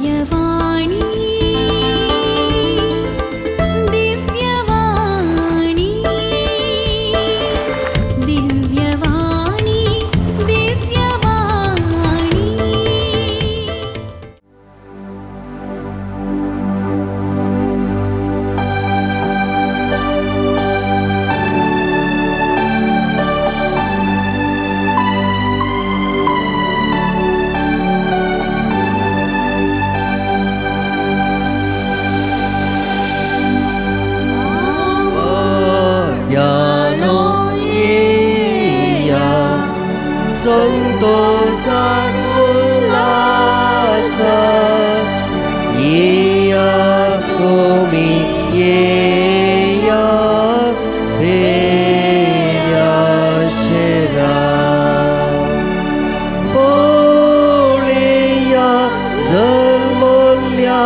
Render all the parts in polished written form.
Divyavani Divyavani Divyavani Divyavani. Yano iya संतोषान उल्हासा येया तुमी येया रे आशरा पळया जल्मल्या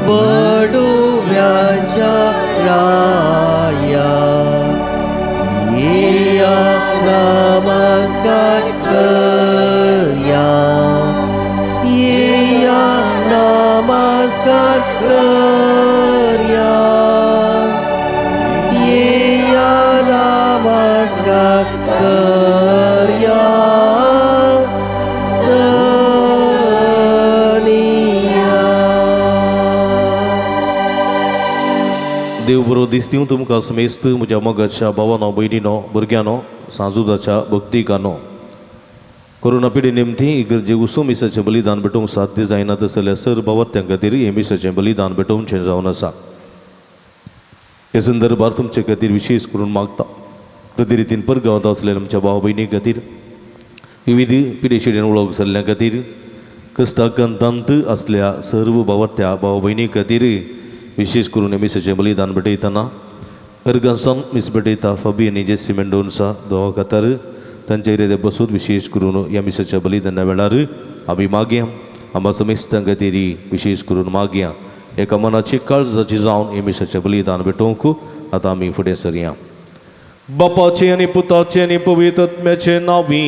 बडुव्याच्या राया येया नमस्कार करया येया नमस्कार करया येया नमस्कार करया धनिया। देव बरो दिसतीव तुमकां समेस्त म्हज्या मोगाच्या भावानो भयणीनो भुरग्यांनो सांजुदाच्या भक्तिकानो। कोरोना पिढी निमती इगर्जे उसो मिसाचें बलिदान भेटोवंक साध्य जायना तसल्या सर भावार्थ्यां खातीर हें मिसाचें बलिदान भेटोवचें जावन आसा। हे संदर्भार तुमचे खातीर विशेष करून मागता। प्रती रितीन परगांवांत आसलेल्या आमच्या भाव भयणी खातीर, विविध पिडेशिडेन वळख जाल्ल्या खातीर, कश्टाकांतांत आसल्या सर्व भावार्थ्या भाव भयणी खातीर विशेष करून मिसाचें बलिदान भेटयतना अर्गांसान मीस भेटयता फाबी आनी जेसी मेंडोन्सा दोवा खातार तांचे हृदय बसून विशेष करून ह्या मिसाच्या बलिदाना वेळार आमी मागया। आमकां समेस्तां खातीर विशेष करून मागया। एका मनाची काळजाची जावन हे मिसाचें बलिदान भेटोवंक आतां आमी फुडें सरया। बापाचें आनी पुताचें आनी पवित्र आत्म्याचें नांवी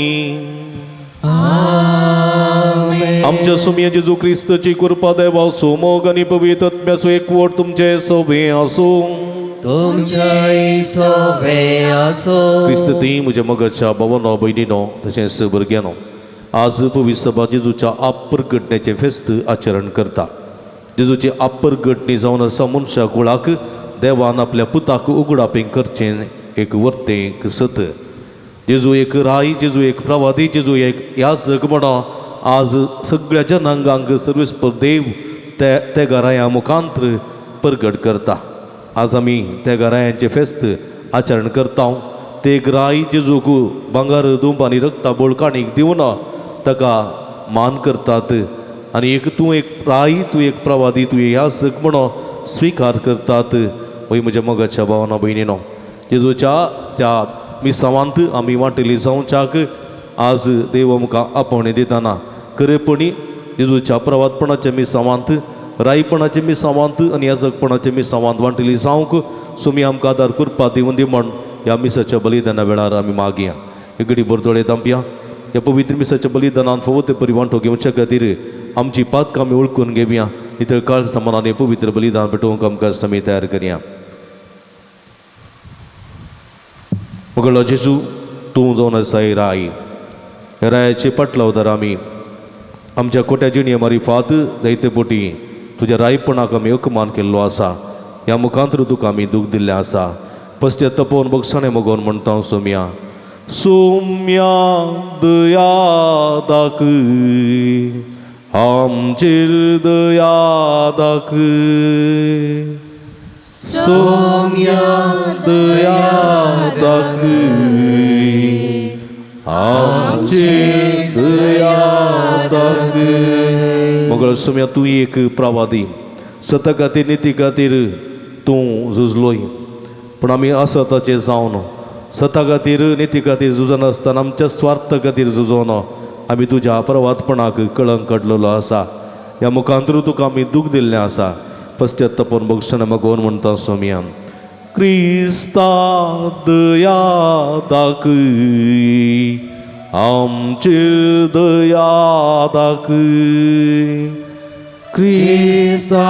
आमच्या सुमया जेजू क्रिस्ताची कृपा देवा सोमोग आनी पवित्र आत्म्याचो एकवट तुमचे सवे आसूं। तुमच्याय सोवे आसो। क्रिस्त ती म्हज्या मोगाच्या भावानो भयणीनो तशेंच भुरग्यांनो आज पवित्र सभा जेजूच्या आपरगटण्याचें फेस्त आचरण करता। जेजूची आपरगटणी जावन आसा मनशा कुळाक देवान आपल्या पुताक उगडापें करचें एक वर्तें एक सत। जेजू एक राय, जेजू एक प्रवादी, जेजू एक याजक म्हणून आज सगळ्या जनांगांक सर्वेस्पर देव ते घराया मुखांत्र परगट करता। आज आमी त्या घरायांचें फेस्त आचरण करता। ते राय जेजूक भांगर दुंब आनी रक्ता बोळकाणीक दिवन ताका मान करतात आनी एक तूं एक राय, तूं एक प्रवादी, तूं याजक म्हणून स्विकार करतात। वय म्हज्या मोगाच्या भावना भयणीनो जेजूच्या त्या मिसावांत आमी वांटेली जावच्याक आज देव आमकां आपोवणें दितना खरेपणी जेजूच्या प्रवादपणाच्या मिसावांत, रायपणाचे मिसावांत आनी याजकपणाचे मिसावांत वांटेली जावंक सुमी आमकां आदार कृपा दिवन दी म्हण ह्या मिसाच्या बलिदाना वेळार आमी मागया। एक घडी बोरदोळे दांपया। ह्या पवित्र मिसाच्या बलिदानान फावो ते परी वांटो घेवच्या खातीर आमची पातकां आमी वळखून घेवया। इतर काळ समानान पवित्र बलिदान भेटोवंक आमकां समी तयार करया। मगळो जेजू तूं जावन आसा राय, रायाचे पाटलावदार आमी आमच्या कोट्या जिणे मारिफात जायते पोटी तुज्या रायपणाक आमी अपमान केल्लो आसा। ह्या मुखांतर तुका आमी दूख दिल्लें आसा। पश्चात तपोवन बगसाणें मगोवन म्हणटा सोम्या सोम्या दया दाखय आमचेर दया दाखय सोम्या दया दाखय आमचेर दया दाखय। मगळ सोम्या तूं एक प्रवादी, सता खातीर निती खातीर तूं झुजलोय, पूण आमी आसा ताचें जावन सता खातीर निती खातीर झुजनासतना आमच्या स्वार्थ खातीर झुजोन आमी तुज्या प्रवादपणाक कळंक काडलेलो आसा। ह्या मुखांतर तुका आमी दूख दिल्लें आसा। पश्चातापान बक्षण मागोवन म्हणटा सोम्या क्रिस्ता दया दाखय आमचेर दया दाखय क्रिस्ता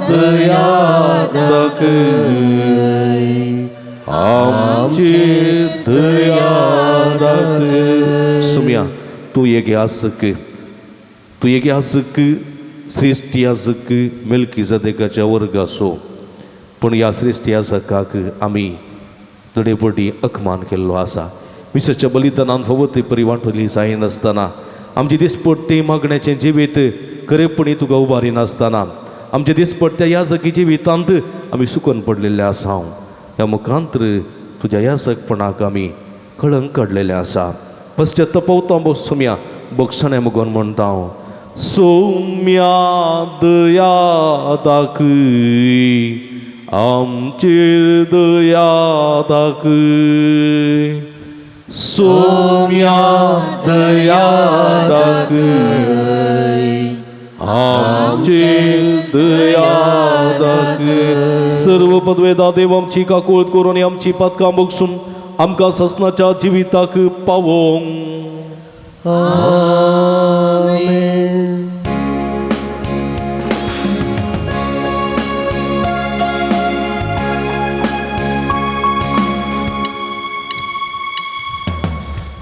दया दाखय, आमचेर दया दाखय. सुम्या तूं एक यासक, तूं एक यासक, श्रेश्ठ याजक मेल्कीजदेकाच्या वर्गाचो. पूण ह्या श्रेश्ठ याजकाक आमी धडेपटी अकमान केल्लो आसा. मिसाच्या बलिदानान फावो ते परी वांटवली जायनासतना, आमची दिसपट्टी मागण्याचें जिवीत खरेपणी तुका उबारी नासतना, आमच्या दिसपट्ट्या याजकी जिवितांत आमी सुकून पडलेले आसा. ह्या मुखांतर तुज्या याजकपणाक आमी कळंक काडलेलें आसा. पश्चाताप सोम्या बक्षणें मुगोन म्हणटा हांव, सोम्या दया दाखय, आमचेर दया दाखय. सोम्या दया दाखय, आमचेर दया दाखय. सर्व पदवेदा देव आमची काकूळत करून आमची पातकां बगसून आमकां ससनाच्या जिविताक पावोंक. आमेन.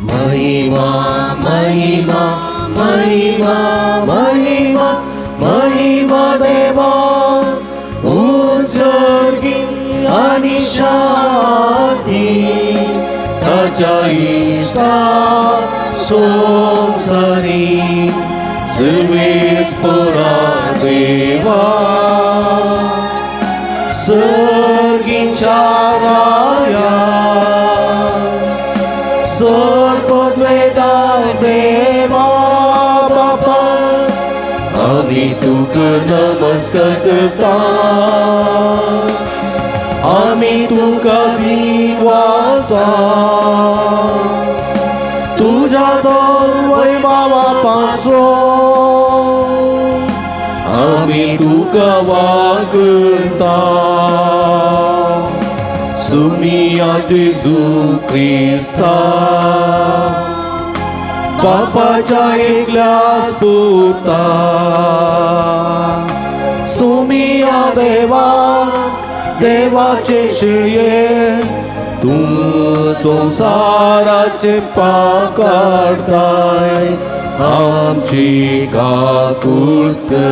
महिमा महिमा महिमा महिमा महिमा देवा उत्सर्गी आणि शांती ताच्या इश्टा सोमसरी सर्वेस्परा देवा सर्गीच्या राया सर्पद्वेदा देवा बापा आम्ही तुका नमस्कार करता, आम्ही तुका दिवासा तुझ्या दोन वैभावा पासो आम्ही तुका वागता. सुमिया जेजू क्रिस्ता बापाच्या एकल्यास पुता, सुमिया देवा देवाचे शिळये तूं संवसाराचे पाप काडताय आमची काकूळत कर.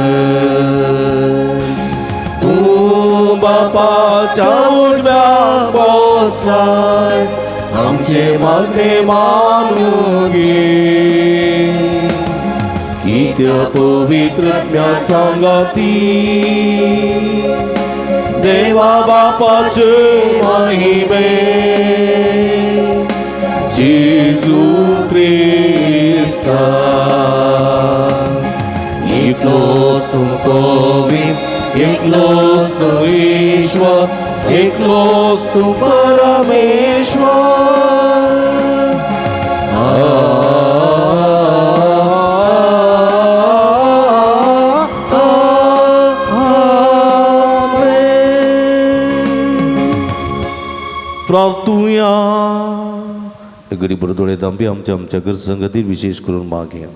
तूं बापाच्या उजव्या बसलाय आमचे मागणे मानून घे. कित्या पवित्र सांगाती देवा बापाचे महिमे जेजू क्रिस्ता एकलोच तूं पवित्र, एकलोच तूं ईश्वर, एकलोच तूं परमेश्वर. आमेन. प्रार्थुया. गरीब दोळे दांबी आमच्या आमच्या गरजां विशेष करून मागया.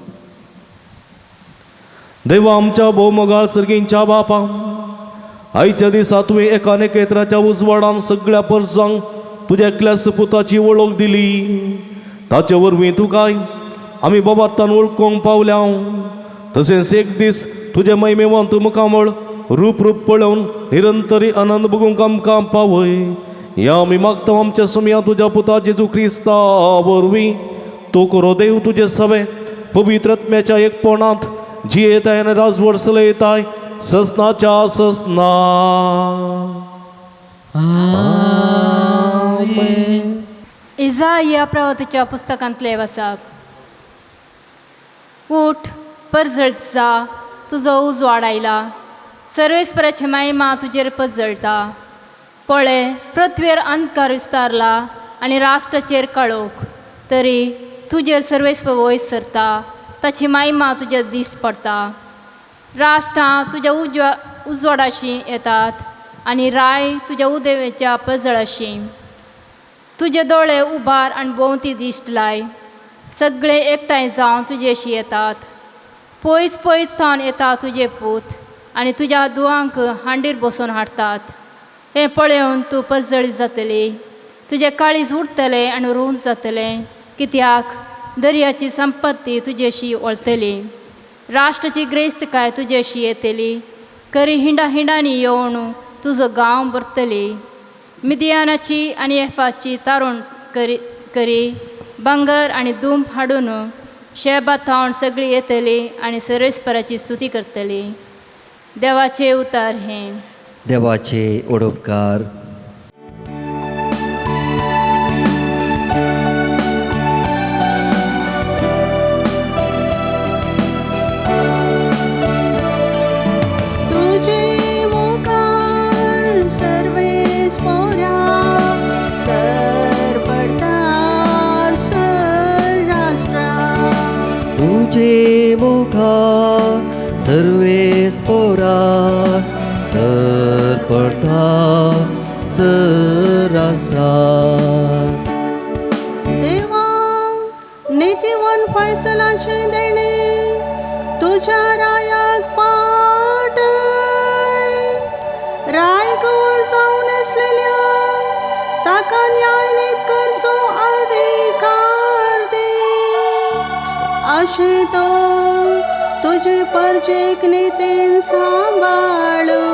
देवा आमच्या भोवमोगाळ सर्गींच्या बापा, आयच्या दिसा तुवें एकान एकत्राच्या उजवाडान सगळ्या परसांक तुज्या एकल्या सपुताची वळख दिली. ताचे वरवीं तुकाय आमी बोबार्तान वळखूंक पावल्या. तशेंच एक दीस तुजें महिमेवंत मुखामळ रूप रूप पळोवन निरंतरी आनंद भोगूंक आमकां पावय. ह्या आमी मागता आमच्या सुमया तुज्या पुता जेजू क्रिस्ता वरवीं. तूं करो देव तुजें सवें पवित्र आत्म्याच्या एकपणांत जियेताय आनी राजवट चलयताय ससनाच्या ससना. इजाया प्रवतीच्या पुस्तकांतले वसाप. उठ परजळत जा, तुजो उजवाड आयला, सर्वेस्पराची महिमा तुजेर पजळटा. पळय पृथ्वीर अंधकार विस्तारला आनी राष्ट्राचेर काळोख, तरी तुजेर सर्वेस्पर वयर सरता, ताची महिमा तुजेर दिश्ट पडटा. राष्ट्रां तुज्या उजवाडाशी येतात आनी राय तुज्या उदेवेच्या पजळाशी. तुजे दोळे उबार आनी भोंवती दिश्ट लाय, सगळे एकठांय जावन तुजेशी येतात. पयस पयस थावन येता तुजे पूत आनी तुज्या दुवांक हांडीर बसोवन हाडटात. हें पळोवन तूं परजळीत जातली, तुजें काळीज उरतलें आनी रूंद जातलें, कित्याक दर्याची संपत्ती तुजेशी वळतली, राष्ट्राची ग्रेस्तकाय तुजेशी येतली, करी हिंडा हिंडांनी येवन तुजो गांव भरतली. मिदियानाची आनी एफाची तारुण करी करी बंगर आनी दुंब हाडून शेबा थावन सगळी येतली आनी सर्वेस्पराची स्तुती करतली. देवाचे उतार हें. देवाचे ओडोपकार. तुझे मुखार सर्वेस्पोरा सर पडतार सर राष्ट्रा. तुझे मुखार सर्वेस्पोरा सर पडता सर राष्ट्रा. देवा नितीवन फैसलाचे देणे तुझ्या रायाक पाटय. राय कुंवर जावन आसलेल्या ताका न्यायनीत करचो अधिकार दे. अशें तो तुजे परजेक नितीन सांबाळू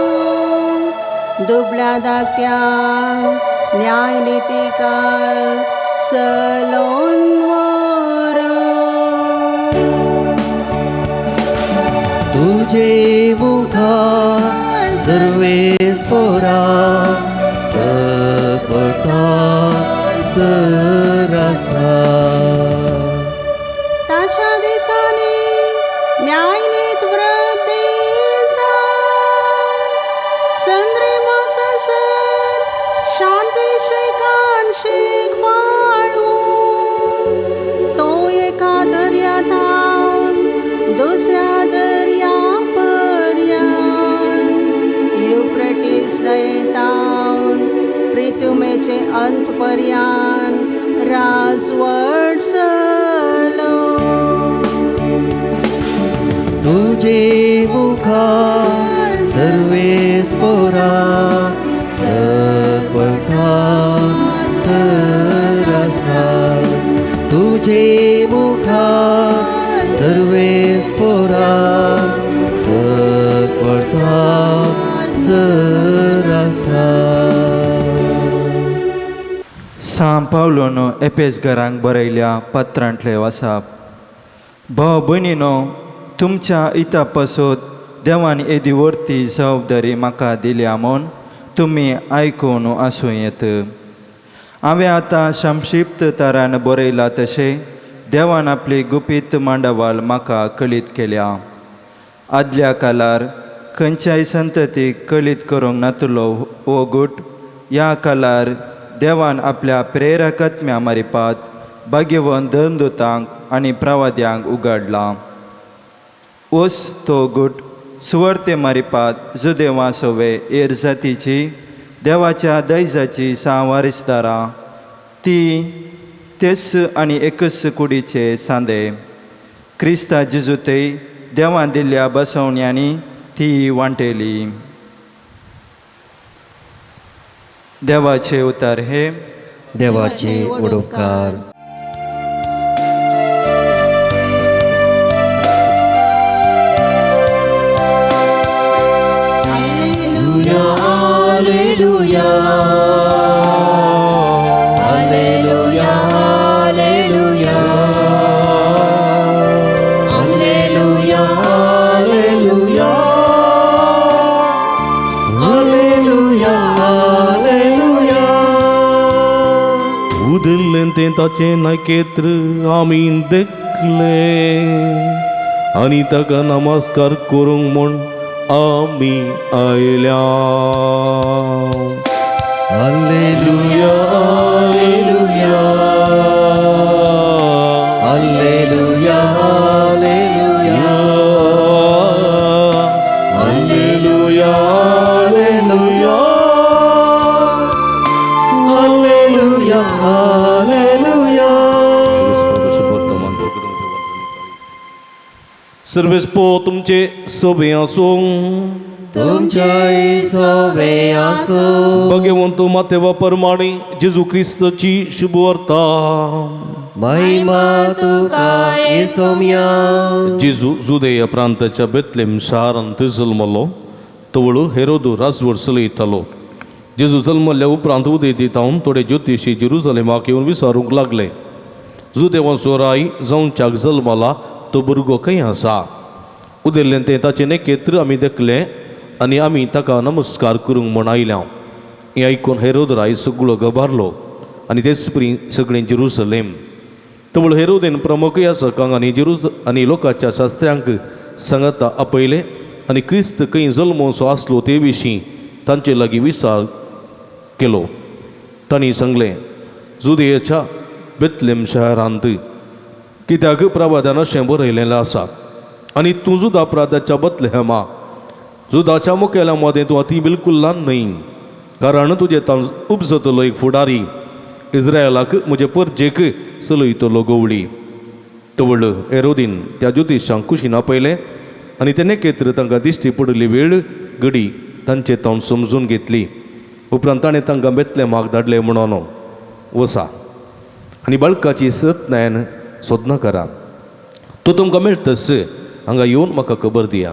दुबळ्या धाकट्या न्यायनितीकार सलोन व्हरू. तुझे मुखार सर्वेस्पोरा सर पडता सर राष्ट्रा. ताच्या दिसांनी न्यायनीत व्रत दिसा संद्रे मासासर शांती शेकान शेक बाळवू. तो एका दर्या थावन दुसऱ्या दर्या पर्यंत युफ्रेटीस न्हंयेतावन प्रितुमेचे अंत पर्यंत राजवट सलो. तुझे मुखार सर्वेस्पोरा सर पडता सर राष्ट्रा. तुझे मुखार सर्वेस्पोरा सर पडता सर राष्ट्रा. सां पावलोन एपेसगरांक बरयल्या पत्रांतले वासाप. भाव भयणीनो, तुमच्या इता पासत देवान येदी व्हडती जबाबदारी म्हाका दिल्या म्हूण तुमी आयकून आसूं येत. हांवें आतां संक्षिप्त तरान बरयलां तशें देवान आपली गुपीत मांडवाल म्हाका कळीत केल्या. आदल्या कालार खंयच्याय संततीक कळीत करूंक नातलो हो गूट ह्या कालार देवान आपल्या प्रेरकत्म्या मारिपात भाग्यवंत धर्मदूतांक आनी प्रवाद्यांक उगाडला. ओस तो गूट सुवर्ते मारिपात जुदेवा सोवे एर जातीची देवाच्या दैजाची सांवारिसदारां ती तेच आनी एकच कुडीचे सांदे क्रिस्ता जेजूतय देवान दिल्ल्या बसवण्यांनी ती वांटेली. देवाचे उतार हे. देवाचे ओडोपकार. Alleluia, Alleluia, Alleluia, Alleluia, Alleluia, Alleluia, Alleluia. उदिल्लें तें ताचें नखेत्र आमी देखलें आनी ताका नमस्कार करूंक म्हूण आमी आयल्या. Alleluia, Alleluia, Alleluia, Alleluia, Alleluia, Alleluia, Alleluia, Alleluia. सर्वेस्पो तुमचे सवे आसूं. तुमच्याय सोवे आसूं. भगवंत मातेवा परमाणे जेजू क्रिस्ताची शुभवार्ता. महिमा तुका येसोम्या. जेजू जुदेया प्रांताच्या बेतलेम शारांत जल्मलो. तवळ हेरोदू राजवट चलयतालो. जेजू जल्मल्या उपरांत उदेंती तावन थोडे ज्योतिशी जेरुजलेमाक येवन विचारूंक लागले, जुदेवांचो राय जावच्याक जल्मला तो भुरगो खंय आसा? उदेल्लें तें ताचें नेकेत्र आमी देखलें आनी आमी ताका नमस्कार करूंक म्हूण आयल्या. हें आयकून हेरोद राय सगळो गबारलो आनी तेच परी सगळें जेरुजलेम. तवळ हेरोदेन प्रमुख याजकांक आनी जेरुज आनी लोकांच्या शास्त्र्यांक सांगाता आपयले आनी क्रिस्त खंय जल्मोसो आसलो ते विशीं तांचे लागीं विचार केलो. तांणी सांगलें, जुदेयाच्या बेतलेम शहरांत, कित्याक प्रवादान अशें बरयलेलें आसा, आनी तूं जुदा प्रांताच्या बतलेहमा जुदाच्या मुखेल्या मदें तूं अती बिलकूल ल्हान न्हय, कारण तुजें तांव उपजतलो एक फुडारी इस्रायलाक म्हजे परजेक चलयतलो गवळी. तवळ हेरोदीन त्या ज्योतिशांक कुशीन आपयलें आनी ते नेकेत्र तांकां दिश्टी पडिल्ली वेळ घडी तांचे तावन समजून घेतली. उपरांत ताणें तांकां बेतलेमाक धाडले म्हणून, वसा आनी बाळकाची सतनायन सोदना करा, तो तुमकां मेळटच हांगा येवन म्हाका खबर दिया,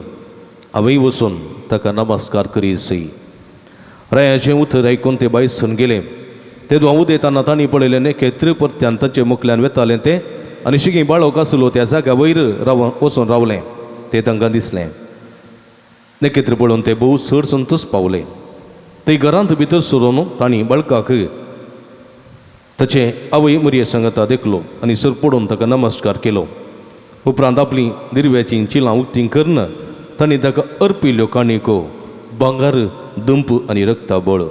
हांवेंय वचून ताका नमस्कार करीसय. रायाचें उतर आयकून ते बायसून गेले. ते हांव उदेताना तांणी पळयलें नेकेत्र परत्यान तांचे मुखल्यान वेतालें तें आनी शिगी बाळक आसलो त्या जाग्या वयर राव वचून रावलें तें तांकां दिसलें. नेकेत्र पळोवन ते भोव चड संतोश पावले. ते घरांत भितर सरून तांणी बाळकाक ताचे आवय मरिये सांगाता देखलो आनी सर पडून ताका नमस्कार केलो. उपरांत आपलीं दिरव्याचीं चिलां उक्तीं करून तांणी ताका अर्पिल्ल्यो काणिको भांगर, दंप आनी रक्ताबळ.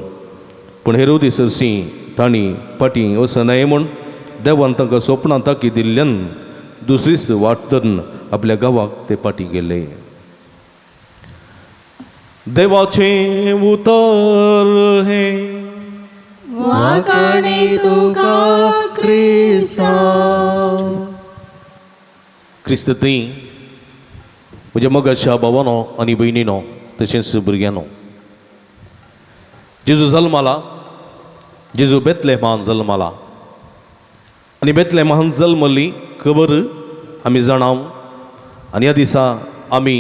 पूण हेरोदी सरशी तांणी फाटीं वचनाय म्हूण देवान तांकां सोपणां ताकी दिल्ल्यान दुसरीच वाट धरून आपल्या गांवाक ते फाटीं गेले. देवाचें उतर हें. वाखाणे तुका क्रिस्ता. क्रिस्त थंय म्हज्या मोगाच्या भावानो आनी भयणीनो तशेंच भुरग्यांनो, जेजू जल्माला, जेजू बेतलेमान जल्माला आनी बेतलेमान जल्मली खबर आमी जाणाव. आनी ह्या दिसा आमी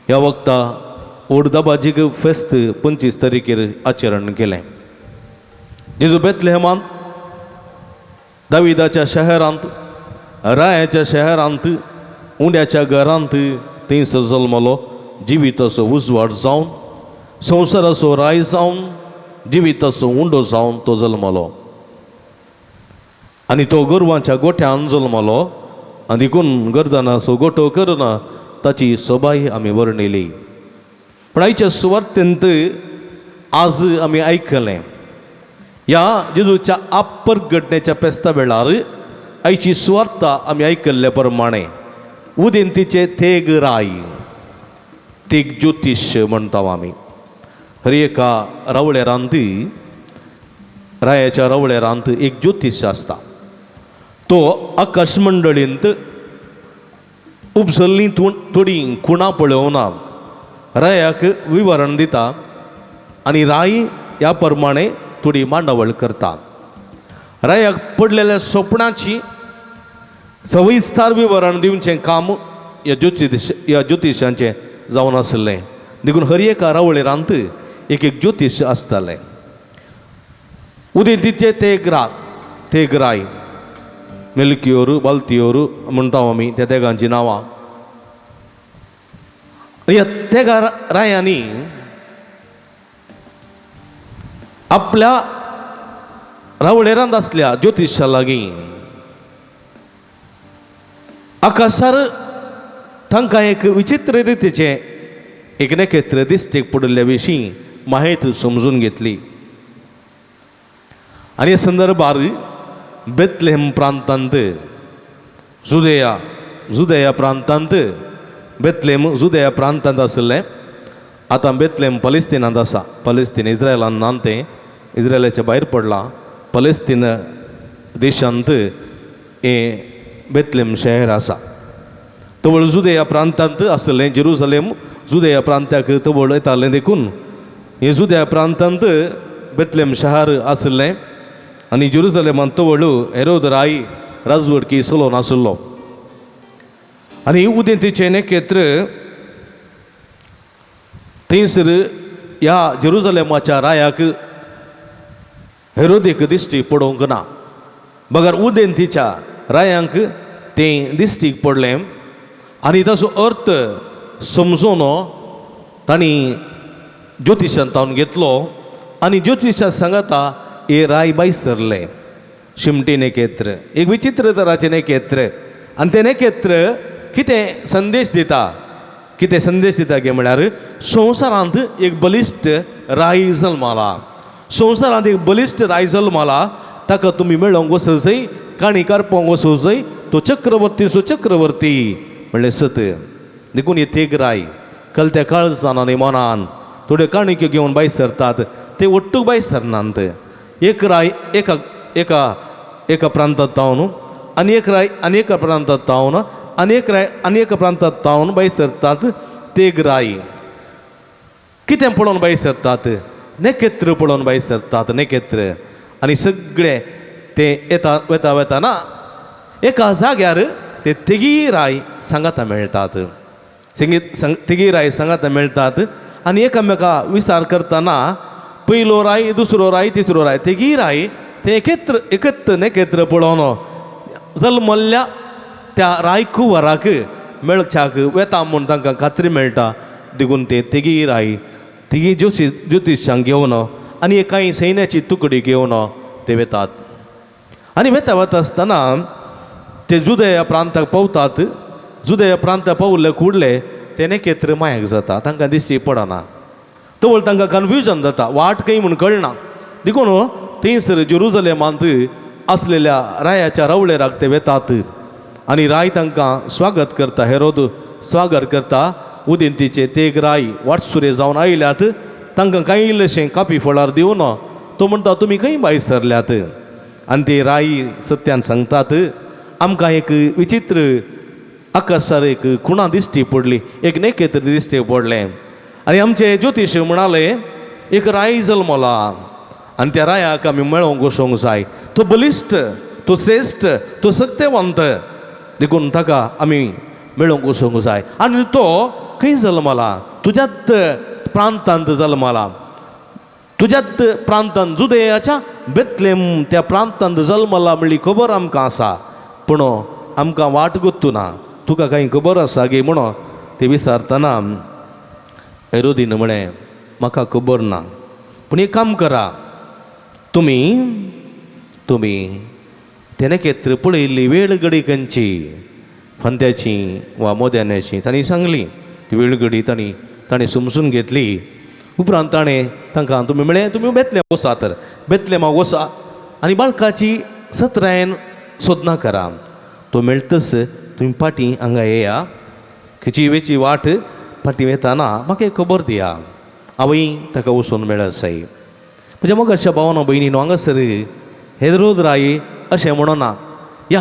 ह्या वखता ओडदाबाजीक फेस्त 25 तारखेर आचरण केलें. जेजू बेतलेहमान दाविदाच्या शहरांत, रायाच्या शहरांत, उंड्याच्या घरांत थंयसर जल्मलो. जिविताचो उजवाड जावन, संवसाराचो राय जावन, जिविताचो उंडो जावन तो जल्मलो. आनी तो गोरवांच्या गोठ्यान जल्मलो आनी देखून गर्दनाचो गोठो करना ताची सोबाय आमी वर्णिली. पूण आयच्या सुवार्तेंत आज आमी आयकलें ह्या जेजूच्या आपर घडण्याच्या फेस्ता वेळार आयची सुवार्ता आमी आयकल्ल्या प्रमाणे उदेंतीचे तेग राय, तेग ज्योतिश म्हणटा आमी. हर एका रावळेरांत, रायाच्या रावळेरांत एक ज्योतिश आसता. तो आकाश मंडळींत उपसल्लीं थोडीं खुणां पळोवना रायाक विवरण दिता आनी राय ह्या प्रमाणे थोडी मांडावळ करता. रायाक पडलेल्या सपनाची सविस्तार विवरण दिवचें काम ह्या ज्योतिशांचें जावन आसलें. देखून हर एका रावळेरांत एक एक ज्योतिश आसतालें. उदेंतीचे ते राय मेलकियोर बालतियोर म्हणटा आमी त्या तेगांचीं नांवां. ह्या तेगा रायांनी आपल्या रावळेरांत आसल्या ज्योतिशा लागीं आकाशार तांकां एक विचित्र रितीचें एक नखेत्र दिश्टीक पडिल्ल्या विशीं माहिती समजून घेतली. आनी ह्या संदर्भार बेतलेहम प्रांतांत, जुदेया प्रांतांत, बेतलेम जुदेया प्रांतांत आशिल्लें. आतां बेतलेम पलेस्तिनांत आसा. पलेस्तीन इस्रायलान ना, तें इस्रायलाच्या भायर पडलां. पलेस्तीन देशांत हें बेतलेम शहर आसा. तवळ जुदेया प्रांतांत आसलें जेरुजलेम जुदेया प्रांताक तवळ येतालें देखून हे जुदेया प्रांतांत बेतलेम शहर आसलें आनी जेरुजलेमांत तवळ हेरोद राय राजवटकी चलोवन आसलो. आनी उदेंतीचें नखेत्र थंयसर ह्या जेरुजलेमाच्या रायाक हेरोदेक दिश्टी पडोवंक ना, बगर उदेंतीच्या रायांक तें दिश्टीक पडलें आनी ताचो अर्थ समजून तांणी ज्योतिशान तावन घेतलो आनी ज्योतिशा सांगता हे राय बाय सरले शिमटी नखेत्र एक विचित्र तराचें नखेत्र. आनी तें नखेत्र कितें संदेश दिता, कितें संदेश दिता गे म्हळ्यार संवसारांत एक बलिश्ट राय जल्माला, संवसारांत एक बलिश्ट राय जल्माला, ताका तुमी मेळोवंक वचूंक जाय, काणी कारपोवंक वचूंक जाय, तो चक्रवर्तीचो चक्रवर्ती म्हणलें सत. देखून हे तेग राय कलत्या काळजान आनी मनान थोड्यो काणक्यो घेवन भायर सरतात, ते ಒಟ್ಟುಗ್ भायर सरनात. एक राय एका एका एका प्रांतात तावन आनी एक राय आनी एका प्रांतात तावन आनी एक राय आनी एका प्रांतात तावन भायर सरतात. तेग राय कितें पळोवन भायर सरतात? नखेत्र पळोवन भायर सरतात, नखेत्र. आनी सगळे ते येता वेता वेताना एका जाग्यार ते तेगी राय सांगाता मेळटात, संगीत तेगी राय सांगाता मेळटात आनी एकामेका विचार करतना पयलो राय, दुसरो राय, तिसरो राय, तेगी राय ते एकत्र एकत्र नखेत्र पळोवन जल्मल्ल्या त्या रायकुवराक मेळच्याक वेता म्हूण तांकां खात्री मेळटा. देखून ते तेगी राय तिगी ज्योतिशांक घेवन आनी कांय सैन्याची तुकडी घेवन ते वेतात. आनी वेता वता आसतना ते जुदया प्रांताक पावतात. जुदया प्रांताक पावले कुडले ते नखेत्र मायक जाता, तांकां दिश्टी पडना, तवळ तांकां कन्फ्युजन जाता, वाट खंय म्हूण कळना. देखून थंयसर जेरुजलेमांत आसलेल्या रायाच्या रावळेराक ते वेतात आनी राय तांकां स्वागत करता, हेरोद स्वागत करता. उदेंतीचे तेग राय वाटसुरे जावन आयल्यात, तांकां कांय इल्लेशें कापी फळार दिवन तो म्हणटा तुमी खंय भायर सरल्यात? आनी ते राय सत्यान सांगतात आमकां एक विचित्र आकाशार एक खुणा दिश्टी पडली, एक नखेत्र दिश्टी पडलें आनी आमचे ज्योतिश म्हणाले एक राय जल्मला आनी त्या रायाक आमी मेळोवंक वचोंक जाय, तो बलिश्ट, तो श्रेश्ठ, तो सक्तेवंत, देखून ताका आमी मेळोवंक वचोंक जाय. आनी तो खंय जल्मला? तुज्याच प्रांतांत जल्मला, तुज्याच प्रांतांत जुदयाच्या बेतलेम त्या प्रांतांत जल्मला म्हणली खबर आमकां आसा, पूण आमकां वाट गोत्तू ना, तुका कांय खबर आसा गे म्हणून ते विचारतना हेरोदीन म्हळें म्हाका खबर ना, पूण एक काम करा, तुमी तुमी ते नखेत्र पळयल्ली वेळ घडी खंयची, फांत्याची वा मोद्यान्याची? तांणी सांगली ती वेळ घडी तांणी ताणें समजून घेतली. उपरांत ताणें तांकां तुमी म्हळें तुमी बेतलेम वसा, तर बेतलेमाक वसा आनी बाळकाची सत्रायेन सोदना करा, तो मेळटच तुमी फाटीं हांगा येया, खंयची वेची वाट फाटीं वेताना म्हाका एक खबर दिया, हांवूय ताका वचून मेळत जाय. म्हज्या मोगाच्या भावानो भयणीनो, हांगासर हेरोद राय अशें म्हणना या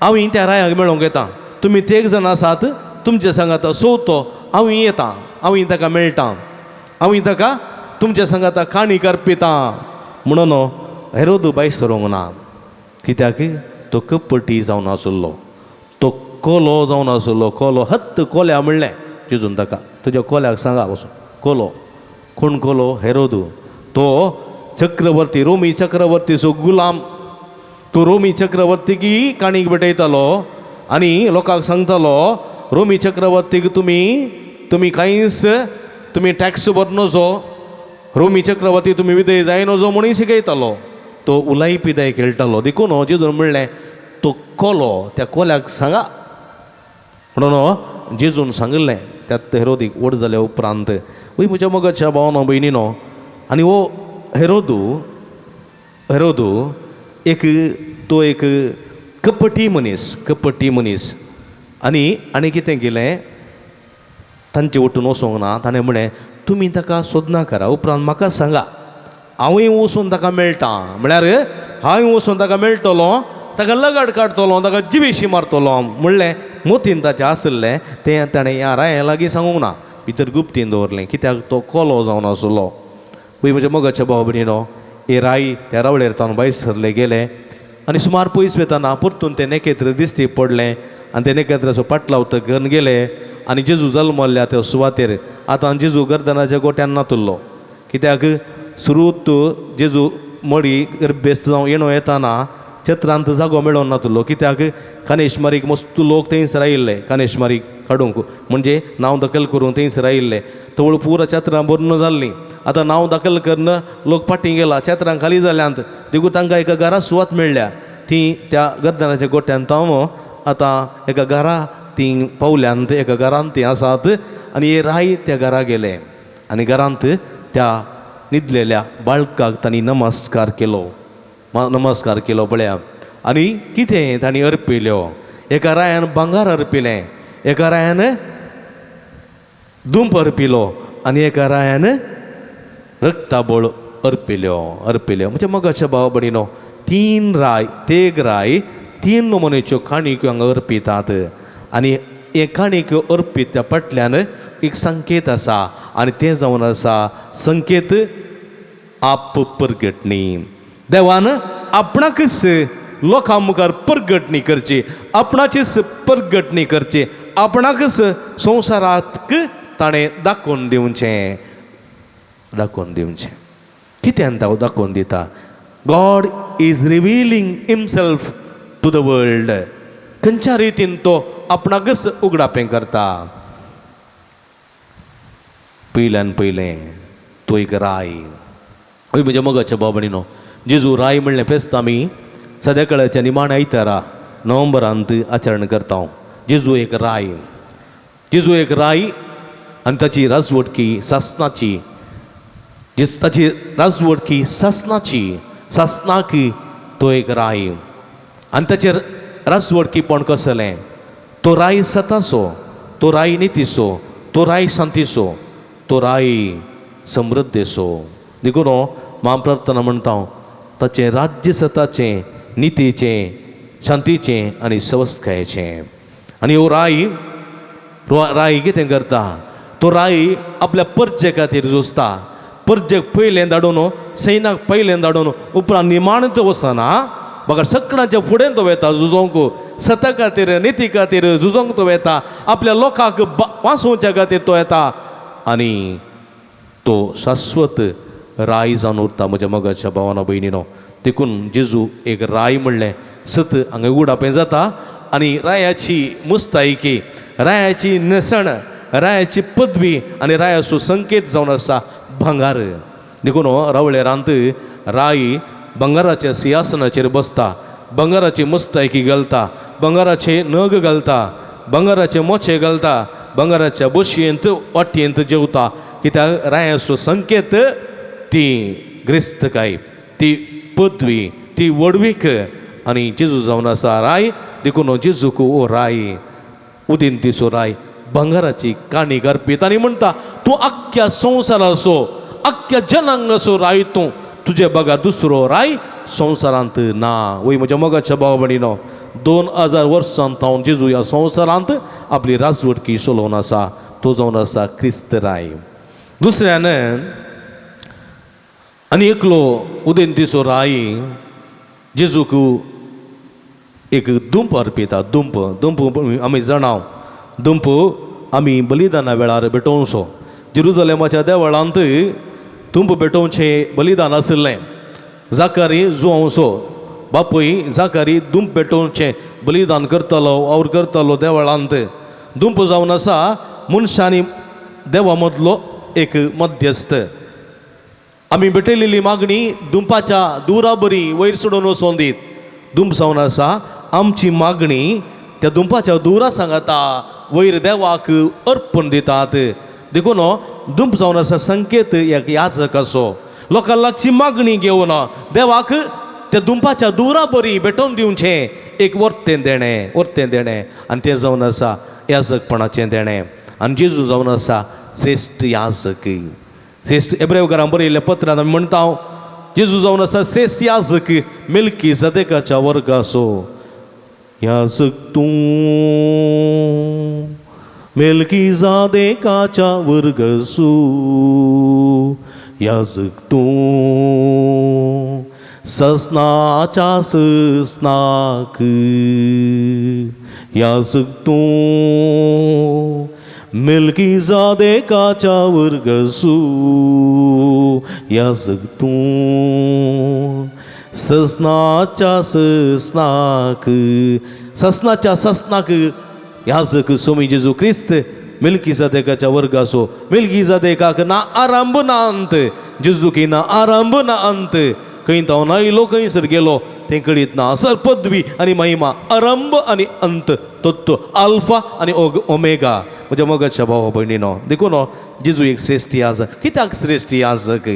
हांवूय त्या रायाक मेळोवंक येता, तुमी तेग जाण आसात तुमचे सांगाता सोवतो हांवूय येता, हांवूय ताका मेळटा, हांवूय ताका तुमच्या सांगाता काणी करपिता म्हणून हेरोद भायर सरूंक ना. कित्याक? तो कपटी जावन आसलो, तो कोलो जावन आसलो, कोलो हत्त कोल्या म्हणलें जेजून ताका, तुज्या कोल्याक सांगा वचून. कोलो कोण? कोलो हेरोदू, तो चक्रवर्ती, रोमी चक्रवर्तीचो गुलाम. तो रोमी चक्रवर्तीक काणीक भेटयतालो आनी लोकांक सांगतालो रोमी चक्रवर्तीक तुमी तुमी कांयच तुमी टॅक्स भर नजो, रोमी चक्रवर्ती तुमी विधेय जाय नजो म्हणून शिकयतालो. तो उलाय पिदाय खेळटालो. देखून जेजून म्हणलें तो कोलो त्या कोल्याक सांगा म्हणून जेजून सांगिल्लें त्या हेरोदीक व्हड जाल्या उपरांत. वय म्हज्या मोगाच्या भावनो भयणीनो, आनी हो हेरोदू हेरोदू एक तो एक कपटी मनीस, कपटी मनीस. आनी आनी कितें केलें, तांचे वटून वचोंक ना. ताणें म्हळें तुमी ताका सोदना करा, उपरांत म्हाका सांगा, हांवूय वचून ताका मेळटा, म्हळ्यार हांवूय वचून ताका मेळटलो ताका लगाड काडटलो, ताका जिवेशी मारतलो म्हणलें मोतीन ताचें आसलें तें ताणें ह्या राया लागीं सांगूंक ना, भितर गुप्तीन दवरलें, कित्याक तो कोलो जावन आसलो. पळय म्हज्या मोगाच्या भाव भयणीनो, हे राय त्या रावळेर तावन भायर सरले गेले आनी सुमार पयस वेताना परतून तें नेकेत्र दिश्टी पडलें आनी तें नेकेत्राचो पाटलाव घेवन गेले आनी जेजू जल्मल्ल्या त्या सुवातेर. आतां जेजू गर्दनाच्या गोट्यान नातुल्लो, कित्याक सुरूत जेजू मडी गर्भेस्त जावं येणो येताना चत्रांत जागो मेळोन नातुल्लो, कित्याक कानेशमारीक मस्त लोक थंयसर आयिल्ले, कानेशमारीक काडूंक म्हणजे नांव दखल करूंक थंयसर आयिल्ले. तवळ पुरा चत्रां भरून जाल्लीं. आतां नांव दाखल करून लोक फाटीं गेला, चत्रां खाली जाल्यांत, देखून तांकां एका घरा सुवात मेळ्ळ्या. ती त्या गर्दनाच्या गोट्यान तांव आतां एका घरा ती पावल्यांत, एका घरांत ती आसात आनी हे राय त्या घरा गेले आनी घरांत त्या न्हिदलेल्या बाळकाक तांणी नमस्कार केलो, नमस्कार केलो पळया. आनी कितें तांणी अर्पिल्यो, एका रायान भांगर अर्पिलें, एका रायान दुंप अर्पिलो आनी एका रायान रक्ताबोळ अर्पिल्यो अर्पिल्यो. म्हणजे मोगाच्या भाव भयणीनो, तीन राय तेग राय तीन नमुनेच्यो काणक्यो हांगा अर्पितात आनी हे काणक्यो अर्पीत त्या फाटल्यान एक संकेत आसा आनी तें जावन आसा संकेत आप परगटणी. देवान आपणाकच लोकां मुखार परगटणी करची, आपणाचीच परगटणी करची, आपणाकच संवसाराक ताणें दाखोवन दिवचें, दाखोवन दिवचें. कित्यान तो दाखोवन दिता? God is revealing himself to the world. खंयच्या रितीन तो आपणाकच उगडापें करता? पयल्यान पयलें तो एक राय. हय म्हज्या मोगाच्या भाव भयणीनो, जेजू राय म्हणलें फेस्त आमी सद्या काळाच्या निमाण्या आयतारा नोव्हेंबरांत आचरण करता. जेजू एक राय, जेजू एक राय आनी ताची राजवटकी सासनाची, ताची राजवटकी सासनाची, सासनाक तो एक राय आनी ताचेर राजवटकीपण कसलें? तो राय सताचो, तो राय नितीचो, तो राय शांतीचो, तो राय समृद्धेचो. देखून म्हाका प्रार्थना म्हणटा ताचें राज्य सताचें, नितीचें, शांतीचें आनी सवस्तकायेचें. आनी हो राय, राय कितें करता? तो राय आपल्या परजे खातीर झुजता. परजेक पयलें धाडून, सैनाक पयलें धाडून उपरांत निमाणें तो वचना, बगर सगळ्यांच्या फुडें तो वेता झुजोंक. सता खातीर, निती खातीर झुजोंक तो वेता, आपल्या लोकांक वाचोवच्या खातीर तो येता आनी तो शाश्वत राय जावन उरता. म्हज्या मोगाच्या भावाना भयणीनो, देखून जेजू एक राय म्हणलें सत हांगा उडापें जाता आनी रायाची मुस्तायकी, रायाची न्हेसण, रायाची पदवी आनी रायाचो संकेत जावन आसा भांगार. देखून रावळेरांत राय भांगाराच्या सिंहासनाचेर बसता, भांगाराची मुस्तायकी घालता, भांगाराचे नग घालता, भांगाराचे मोचे घालता, भांगाराच्या बशयेंत वाटयेंत जेवता. कित्याक रायाचो संकेत ती ग्रेस्तकाय, ती पदवी, ती व्हडवीक आनी जेजू जावन आसा राय. देखून जेजूक ओ राय, उदेंतीचो राय भांगाराची काणी अर्पीत आनी म्हणटा तूं आख्ख्या संवसाराचो, आख्ख्या जनांगाचो राय तूं, तुजे बगर दुसरो राय संवसारांत ना. वय म्हज्या मोगाच्या भाव भयणीनो, 2000 वर्सां तावन जेजू ह्या संवसारांत आपली राजवटकी चलोवन आसा, तो जावन आसा क्रिस्त राय. दुसऱ्यान आनी एकलो उदेंतीचो राय जेजूक एक दुंप अर्पिता. दुंप, दुंप आमी जाणां, दुंप आमी बलिदाना वेळार भेटोवचो. जेरुजलेमाच्या देवळांत दुंप भेटोवचें बलिदान आशिल्लें. जाकारी जुवांवचो बापूय जाकारी दुंप भेटोवचें बलिदान करतालो, वावर करतालो देवळांत. दुंप जावन आसा मनशांनी देवा मदलो एक मध्यस्थ. आमी भेटयलेली मागणी दुंपाच्या दुरा बरी वयर सोडून वचोन दीत. दुंप जावन आसा आमची मागणी त्या दुंपाच्या दुरा सांगता वयर देवाक अर्पण दितात. देखून दुंप जावन आसा संकेत एक याजकाचो, लोकां लागची मागणी घेवन देवाक त्या दुंपाच्या दुरा बरी भेटोवन दिवचें एक वर्तें देणें, वर्तें देणें आनी तें जावन आसा याजकपणाचें देणें. आनी जेजू जावन आसा श्रेश्ठ याजक, श्रेश्ठ. एब्रेवकारां बरयल्ल्या पत्रांत आमी म्हणटा जेजू जावन आसा श्रेश्ठ याजक मिल्की सदेकाच्या वर्गाचो. याजक तूं मिल्की जादेकाच्या वर्गसू, याजक तूं ससनाच्या ससनाक, याजक तूं मिल्की जादेकाच्या वर्गसू, याजक तूं ससनाच्या ससनाक, ससनाच्या ससनाक याजक स्वामी जेजू क्रिस्त मिल्की जादेकाच्या वर्गाचो. मिल्की जादेकाक ना आरंभ ना अंत, जेजूकी ना आरंभ ना अंत. खंय तो आयलो खंयसर गेलो तें कळीत ना. सर पदवी आनी महिमा, आरंभ आनी अंत, तत्व आल्फा आनी ओमेगा. म्हज्या मोगाच्या भावा भयणीनो, देखून जेजू एक श्रेश्ठ याजक. कित्याक श्रेश्ठ याजक?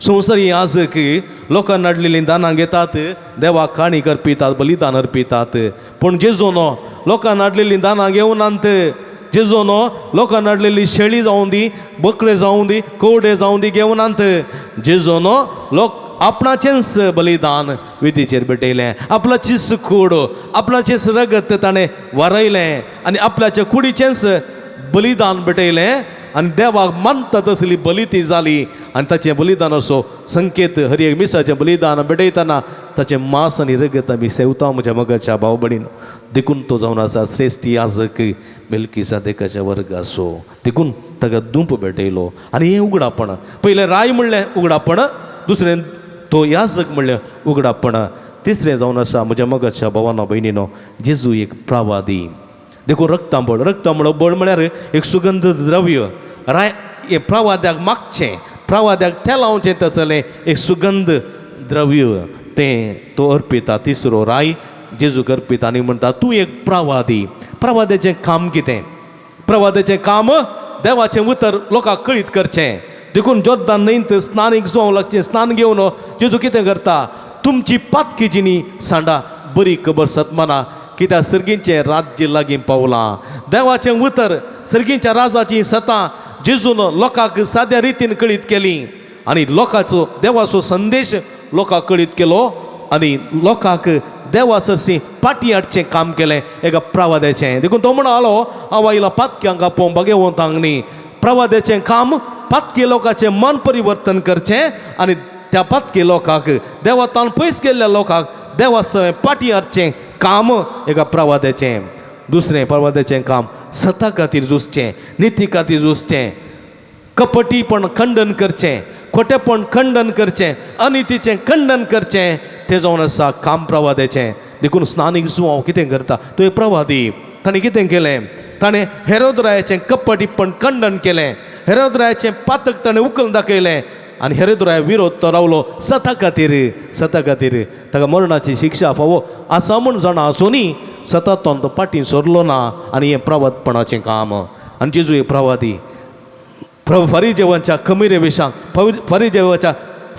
संवसारी याजक लोकांना हाडलेलीं दानां घेतात, देवाक काणी अर्पितात, बलिदान अर्पितात. पूण जेजू न्हू लोकांना हाडलेलीं दानां घेवनात. जेजू न्हू लोकांना हाडलेली शेळी जावं दी, बोकडे जावं दी, कोवडे जावं दी घेवनात. जेजू न्हू लोक आपणाचेंच बलिदान विधीचेर भेटयलें, आपणाचीच कूड, आपणाचेंच रगत ताणें वारयलें आनी आपल्याच्या कुडीचेंच बलिदान भेटयलें आनी देवाक मानता तसली बली ती जाली. आनी ताचें बलिदान असो संकेत हर एक मिसाचें बलिदान भेटयतना ताचें मांस आनी रगत आमी सेवता म्हज्या मोगाच्या भाव भयणीन. देखून तो जावन आसा श्रेश्ठ याजक मिल्की सादेकाच्या वर्गाचो. देखून ताका दुंप भेटयलो. आनी हें उगडापण, पयलें राय म्हणलें उगडापण, दुसरें तो याजक म्हणलें उगडापण, तिसरें जावन आसा म्हज्या मोगाच्या भावानो भयणीनो जेजू एक प्रवादी. देखून रक्तांबळ, रक्तांबळ बळ म्हळ्यार एक सुगंध द्रव्य. राय हे प्रवाद्याक मागचें, प्रवाद्याक तेलावचें तसलें एक सुगंध द्रव्य तें तो अर्पिता. तिसरो राय जेजूक अर्पिता आनी म्हणटा तूं एक प्रवादी. प्रवाद्याचें काम कितें? प्रवाद्याचें काम देवाचें उतर लोकांक कळीत करचें. देखून जोर्दान न्हंयत स्नानीक जावंक लागचें. स्नान घेवन जेजू कितें करता? तुमची पातकी जिणी सांडा, बरी खबर सतमाना, कित्याक सर्गींचें राज्य लागीं पावलां. देवाचें उतर सर्गींच्या राजाचीं सतां जेजून लोकांक साद्या रितीन कळीत केली आनी लोकांचो देवाचो संदेश लोकांक कळीत केलो आनी लोकांक देवा सरशी पाटी हाडचें काम केलें एका प्रवाद्याचें. देखून तो म्हणालो हांव आयला पातक्यांक आपोवंक भागेवंतांक न्ही. प्रवाद्याचें काम पातकी लोकांचें मन परिवर्तन करचें आनी त्या पातकी लोकांक देवातान पयस गेल्ल्या लोकांक देवा सवें पाटी हाडचें काम एका प्रवाद्याचें. दुसरें प्रवाद्याचें काम सता खातीर झुजचें, निती खातीर झुजचें, कपटीपण खंडन करचें, खोटेपण खंडन करचें, अनितीचें खंडन करचें, तें जावन आसा काम प्रवाद्याचें. देखून स्नानीक जुवांव कितें करता? तो एक प्रवादी. ताणें कितें केलें? ताणें हेरोदरायाचें कपटीपण खंडन केलें, हेरोदरायाचें पातक ताणें उखलून दाखयलें आनी हेरोदराया विरोध तो रावलो सता खातीर. सता खातीर ताका मरणाची शिक्षा फावो आसा म्हूण जाणा आसूनय सतातून तो फाटीं सरलो ना. आनी हें प्रवादपणाचें काम. आनी जेजू एक प्रवादी. फरिजेवांच्या कमिरे विशान,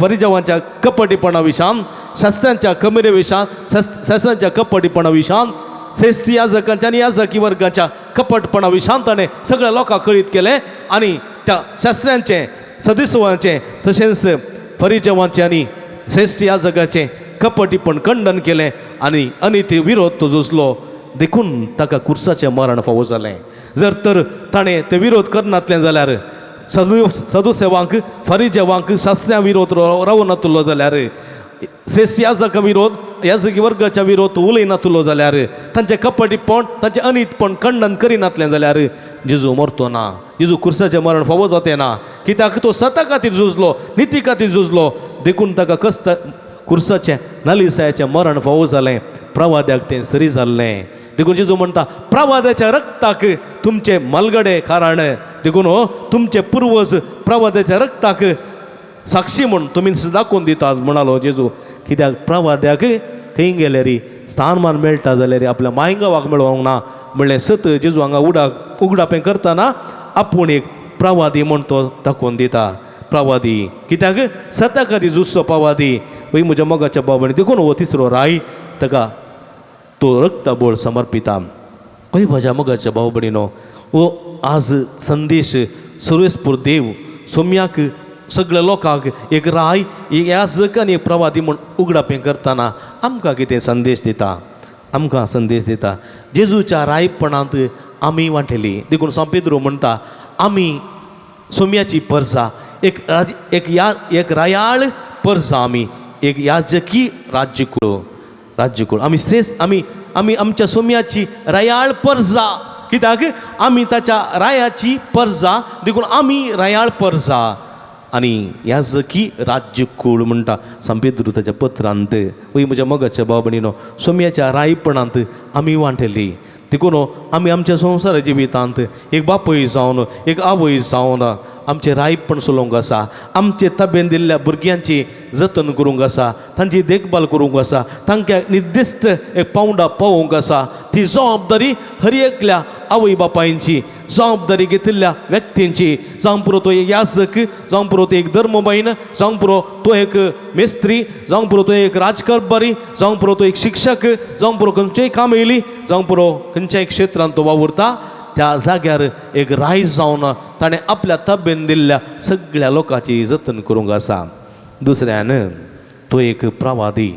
फरिजेवांच्या कपटीपणा विशान, शास्त्रांच्या कमिरे विशान, शास्त्रांच्या कपटीपणा विशान, श्रेश्ठ याजकांच्या आनी याजकी वर्गाच्या कपटपणा विशान ताणें सगळ्या लोकांक कळीत केलें आनी त्या शास्त्र्यांचें, सदस्यांचें, तशेंच फरिजेवांचें आनी श्रेश्ठ याजकाचें कपटीपण खंडन केलें आनी अनिती विरोध तो झुजलो. देखून ताका कुर्साचें मरण फावो जालें. जर तर ताणें ते विरोध करनातलें जाल्यार, सदुसेवांक, फरिजेवांक, शास्त्र्यां विरोध रावनातलो जाल्यार, श्रेश्ठ याजका विरोध, याजकी वर्गाच्या विरोध उलयनातलो जाल्यार, तांचें कपटीपण, तांचें अनितपण खंडन करिनातलें जाल्यार जेजू मरतो ना, जेजू कुर्साचें मरण फावो जातें ना. कित्याक तो सता खातीर झुजलो, निती खातीर झुजलो. देखून ताका कश्ट कुर्साचें नालिसायाचें मरण फावो जालें. प्रवाद्याक तें सरी जाल्लें. देखून जेजू म्हणटा प्रवाद्याच्या रक्ताक तुमचे मालगडे कारण. देखून तुमचे पुर्वज प्रवाद्याच्या रक्ताक साक्षी म्हूण तुमी दाखोवन दितात म्हणालो जेजू. कित्याक प्रवाद्याक खंय गेल्यार स्थानमान मेळटा जाल्यार आपल्या मायगांवाक मेळोंक ना म्हणलें सत जेजू हांगा उगडापें करतना आपूण एक प्रवादी म्हूण तो दाखोवन दिता. प्रवादी कित्याक सता खातीर झुजचो प्रवादी. वय म्हज्या मोगाच्या बाबांनी, देखून हो तिसरो राय ताका तो रक्तबोळ समर्पिता. हय म्हज्या मोगाच्या भाव भयणीनो, हो आज संदेश सर्वेस्पूर देव सोम्याक सगळ्या लोकांक एक राय, एक याजक आनी एक प्रवादी म्हूण उगडापें करतना आमकां कितें संदेश दिता, आमकां संदेश दिता. जेजूच्या रायपणांत आमी वांटेली. देखून सांत पेद्रू म्हणटा आमी सोम्याची परसा, एक राज, एक या, एक रायाळ परसा, आमी एक याजकी राज्यकुळ, राज्यकुळ. आमी श्रेश्ठ, आमी आमी आमच्या सोम्याची रायाळ परजा. कित्याक आमी ताच्या रायाची परजा, देखून आमी रायाळ परजा आनी याजकी राज्यकूळ म्हणटा सांत पेद्रू ताच्या पत्रांत. वय म्हज्या मोगाच्या भाव भयणीनो, सोम्याच्या रायपणांत आमी वांटेली. देखून आमी आमच्या संवसार जिवितांत एक बापूय जावन, एक आवय जावन आमचें रायपण चलोवंक आसा, आमचे ताबेन दिल्ल्या भुरग्यांची जतन करूंक आसा, तांची देखभाल करूंक आसा, तांकां निर्दिश्ट एक पावंडा पावोवंक आसा. ती जबाबदारी हर एकल्या आवय बापायंची, जबाबदारी घेतिल्ल्या व्यक्तींची. जावं पुरो तो एक याजक, जावं पुरो तो एक धर्मबायन, जावं पुरो तो एक मेस्त्री, जावं पुरो तो एक राजकारभारी, जावं पुरो तो एक शिक्षक, जावं पुरो खंयचेय काम येयली, जावं पुरो खंयच्याय क्षेत्रांत तो वावुरता, त्या जाग्यार एक राय जावन ताणें आपल्या ताबेन दिल्ल्या सगळ्या लोकांची जतन करूंक आसा. दुसऱ्यान तो एक प्रवादी.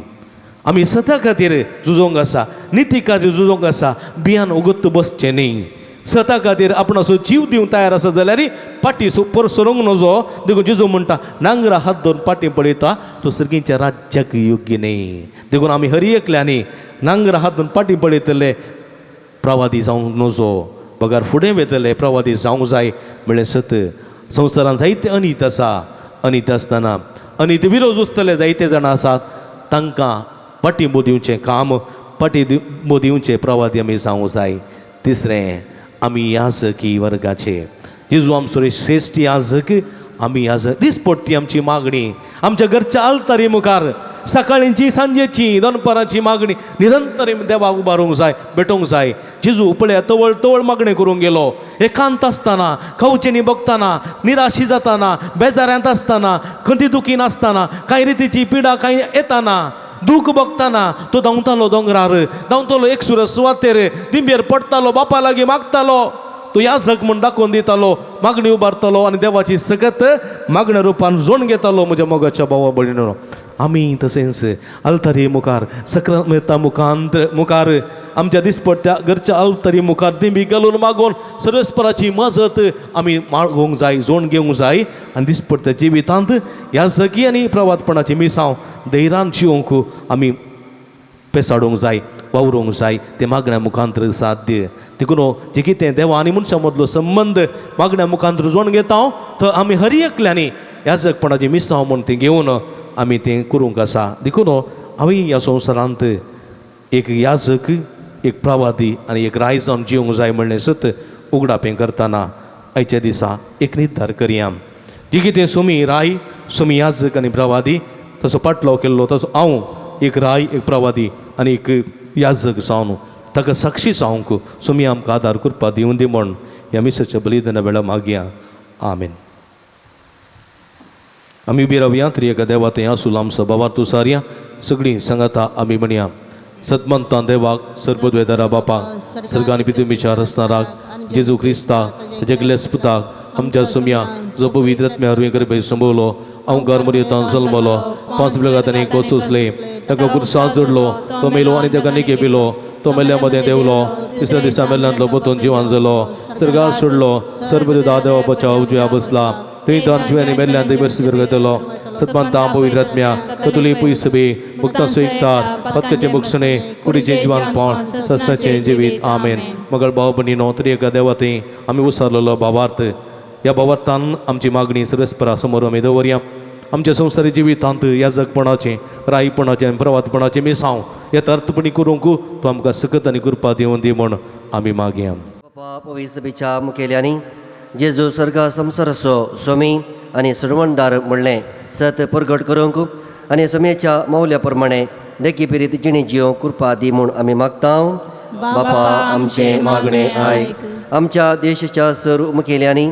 आमी सता खातीर झुजोंक आसा, निती खातीर झुजोंक आसा, बियान उगत बसचें न्ही. सता खातीर आपणाचो जीव दिवंक तयार आसा जाल्यार फाटीं पर सरूंक नजो. देखून जेजू म्हणटा नांगरा हात धरून फाटीं पळयता तो सर्गींच्या राज्याक योग्य न्ही. देखून आमी हर एकल्यांनी नांगरा हात धरून फाटीं पळयतले प्रवादी जावंक नजो, बगर फुडें वयतले प्रवादी जावंक जाय. म्हळ्यार सत संवसारांत जायते अनीत आसा, अनीत आसतना अनीत विरोध उचतले जायते जाणां आसात, तांकां पाठिंबो दिवचें काम, पाठिंबो दिवचें प्रवादी आमी जावंक जाय. तिसरें आमी याजकी वर्गाचे. जेजू आमचो श्रेश्ठ याजक, आमी याजक. दिसपट्टी आमची मागणी आमच्या घरच्या आल्तारी मुखार सकाळींची, सांजेची, दनपारांची मागणी निरंतर देवाक उबारूंक जाय, भेटोवंक जाय. जेजू पळया तवळ तवळ मागणी करूंक गेलो. एकांत आसतना, खवचेनी भोगतना, निराशी जाताना, बेजाऱ्यांत आसतना, खंती दुखीन आसतना, कांय रितीची पिडा कांय येताना, दूख भोगताना तो धांवतालो दोंगरार, धांवतालो एकसुरे सुवातेर, दिंबेर पडटालो, बापा लागीं मागतालो. तो याजक म्हूण दाखोवन दितालो, मागणी उबारतालो आनी देवाची सकत मागण्या रुपान जोण घेतालो. म्हज्या मोगाच्या भावा भयणीनो, आमी तशेंच आल्तारी मुखार, सक्रामेता मुखांत मुखार, आमच्या दिसपट्ट्या घरच्या आल्तारी मुखार दिंबी घालून मागून सर्वेस्पराची मजत आमी मागूंक जाय, जोण घेवंक जाय. आनी दिसपट्ट्या जिवितांत ह्या सगी आनी प्रवादपणाची मिसांव धैर्यान जिवंक आमी पेसाडूंक जाय, वावरूंक जाय. ते मागण्या मुखांतर साध्य. देखून जे कितें देवा आनी मनशां मदलो संबंद मागण्या मुखांतर जोण घेता, तर आमी हर एकल्यांनी याजकपणाची मिसांव म्हूण तें घेवन आमी तें करूंक आसा. देखून आमी ह्या संवसारांत एक याजक, एक प्रवादी आनी एक राय जावन जिवंक जाय म्हणलें सत उगडापें करतना आयच्या दिसा एक निर्धार करया. जी कितें सुमी राय, सुमी याजक आनी प्रवादी तसो पाटलो केल्लो, तसो हांव एक राय, एक प्रवादी आनी एक याजक जावन ताका साक्षी जावंक सुमी आमकां आदार करपा दिवन दी म्हूण ह्या मिसाच्या बलिदाना वेळार मागया. आमेन. आमी उबी रावया. तरी एका देवा थंय आसूं आमचो बाबार तुसारया सगळीं सांगाता आमी म्हणया. सतमंतां देवाक सर्वद्वेदारा बापा, सर्गानी पितुमीच्या रसनाराक, जेजू क्रिस्ता ताच्या गिलेस पुताक, आमच्या सुमया जो पवित्र आत्म्या वरवीं गर्भे संभवलो, अवंकार मुरयतान जल्मलो, 5 विलगातांनी कोसुसले, ताका कुर्सा जोडलो, तो मेलो आनी ताका निके पिलो, तो मेल्या मदें देवलो, तिसऱ्या दिसा मेल्ल्यांतलो पोतून जिवान जालो, सर्गार सोडलो, सर्वदेवा देवा बचाव उजव्या बसला, थंय तो जिव्यानी मेल्ल्यान थंय मर्सी घेतलो. सतमंता पवित्र आत्म्या कतुली पयसबे भक्तां सुयकतात पत्काचें बक्षणें कुडीचें जिवानपण सस्नाचें जिवीत. आमेन. मगळ भाव भयणीनो, तरी एका देवा थंय आमी उसारलेलो भावार्थ, ह्या भावार्थान आमची मागणी सर्वेस्परा समोर आमी दवरया. आमच्या संवसारी जिवितांत याजकपणाचें, रायपणाचें आनी प्रवातपणाचें मिसांव यथार्थपणी करूंक तूं आमकां सकत आनी कृपा दिवन दी म्हूण आमी मागया. बापा पविसबीच्या मुखेल्यांनी जेजू सर्गा संवसाराचो स्वामी आनी सर्वणदार म्हणलें सत परगट करूंक आनी स्वामीच्या मौल्या प्रमाणे देखी पिरीत जिणी जिवंक कृपा दी म्हूण आमी मागता. बापा आमचें मागणें आयक. आमच्या देशाच्या सर मुखेल्यांनी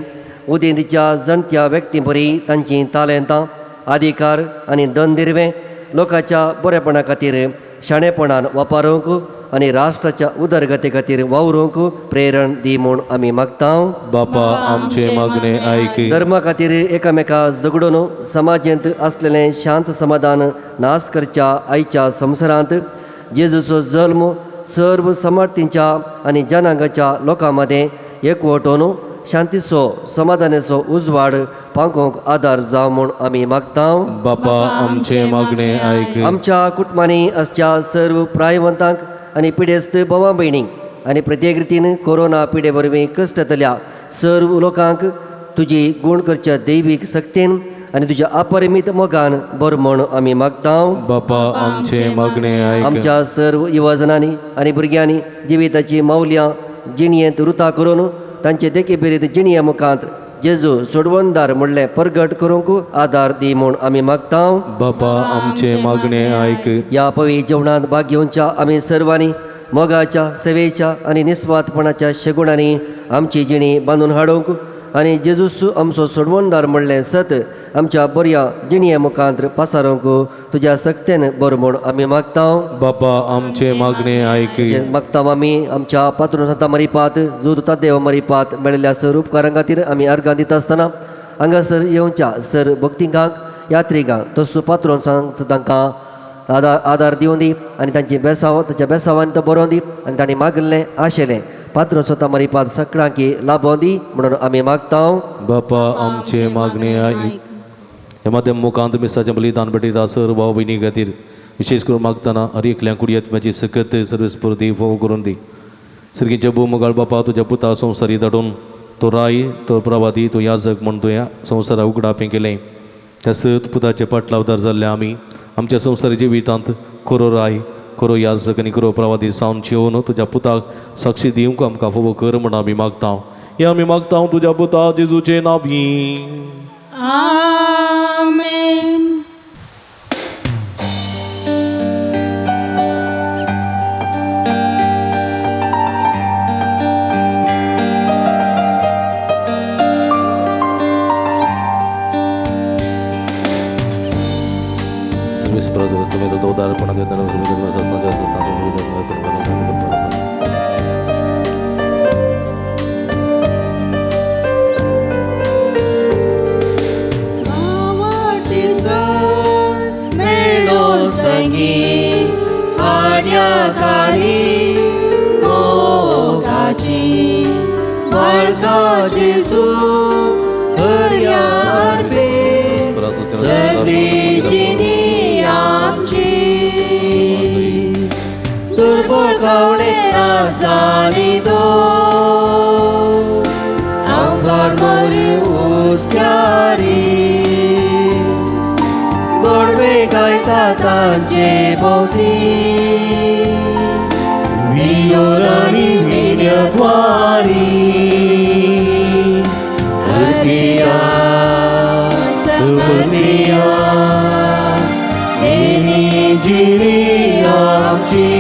उदेंतीच्या जाणत्या व्यक्तीं परी तांचीं तालेंतां, अधिकार आनी धन दिरवें लोकांच्या बरेपणा खातीर शाणेपणान वापरूंक आनी राष्ट्राच्या उदरगती खातीर वावरूंक प्रेरण दी म्हूण आमी मागता. बापा आमचे मागणे आयक. धर्मा खातीर एकामेका झगडून समाजेंत आसलेलें शांत समाधान नाश करच्या आयच्या संवसारांत जेजूचो जल्म सर्व समार्थींच्या आनी जनांगाच्या लोकां मदें एकवटून शांतीचो समाधानाचो उजवाड पांकोंक आदार जावं म्हूण आमी मागता. बापा आमचे मागणे आयक. आमच्या कुटुंबांनी आसच्या सर्व प्रायवंतांक आनी पिडेस्त भावा भयणींक आनी प्रत्येक रितीन कोरोना पिडे वरवीं कश्टतल्या सर्व लोकांक तुजी गूण करच्या दैवीक शक्तीन आनी तुज्या अपरिमीत मोगान बरो म्हूण आमी मागता. बापा आमचे मागणे आयक. आमच्या सर्व युवजनांनी आनी भुरग्यांनी जिविताची मौल्यां जिणयेंत रुता करून तांचे देखी जिणये मुखांत जेजू सोडवणदार म्हणलें परगट करूंक आदार दी म्हूण आमी मागता. बापा आमचे मागणे आयक. ह्या पवी जेवणांत भाग घेवच्या आमी सर्वांनी मोगाच्या सेवेच्या आनी निस्वार्थपणाच्या शेगुणांनी आमची जिणी बांदून हाडूंक आनी जेजूस आमचो सोडवणदार म्हणलें सत आमच्या बऱ्या जिणये मुखांत पासारूंक तुज्या सक्तेन बरो म्हूण आमी मागता. बापा आमचे मागणे आयक. मागता आमी आमच्या पात्रून संता मरिपात जोद तादेव मरिपात मेळिल्ल्या सर उपकारां खातीर आमी अर्गां दिता आसतना हांगासर येवच्या सर भक्तिकांक यात्रिकांक तसो पात्रून सांग तांकां आदार दिवन दी आनी तांची बेसांव तांच्या बेसांवांनी तो बरोवन दी आनी तांणी मागिल्लें आशेलें पात्रून स्वता मरिपात सगळ्यांकी लाभोवन दी म्हणून आमी मागता. बापा आमचे मागणे आयक. ह्या माध्यम मुखांत मिसाचें बलिदान भेटयता सर भाव भयणी खातीर विशेष करून मागतना हर एकल्या कुडयेत सकत सर्वीस पुरो फोव करून दी. सारकी जबू मुगाळ बापा तुज्या पुता संवसारी धाडून तो राय तो प्रवादी तो याजक म्हूण तुवें संवसारा उगडापें केलें. त्या सत पुताचे पाटलावदार जाल्ले आमी आमच्या संवसारी जिवितांत खरो राय खरो याजक आनी खरो प्रवादी जावन जेवन तुज्या पुताक साक्षी दिवंक आमकां फोवो कर म्हूण आमी मागता. हे आमी मागता तुज्या पुता जेजूचे नांवी. आमेन. सर्वीस तांचे भोवती वियोरानी विण्यद्वारी अर्पिया समर्पिया ही जिणी आमची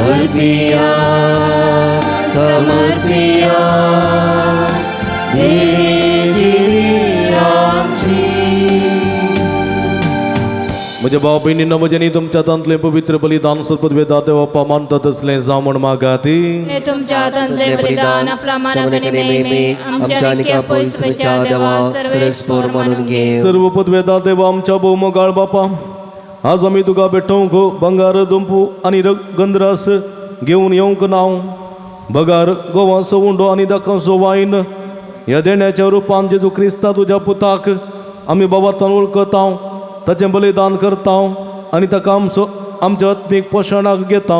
अर्पिया समर्पिया ही जिणी आमची. म्हज्या भाव भयणींनो म्हज्यांनी तुमच्या हातांतलें पवित्र बलिदान सर्पद देवा मानतात तसलें जावं म्हूण मागात. हे तुमच्या हातांतलें बलिदान आपल्या आमच्या देवा सर्वेस्पोर मानून घे. सर्व पदवेदा देवा आमच्या भोवमोगाळ बापा आज आमी तुका भेटोवंक बंगार दोंपू आनी गंधरास घेवन येवंक ना बगार गोवाचो उंडो आनी दाकांचो वायन ह्या देण्याच्या रुपान जेजू क्रिस्ता तुज्या पुताक आमी बाबातान वळखता ताचें बलिदान करता आनी ताका आमचो आमच्या आत्मीक पोशणाक घेता.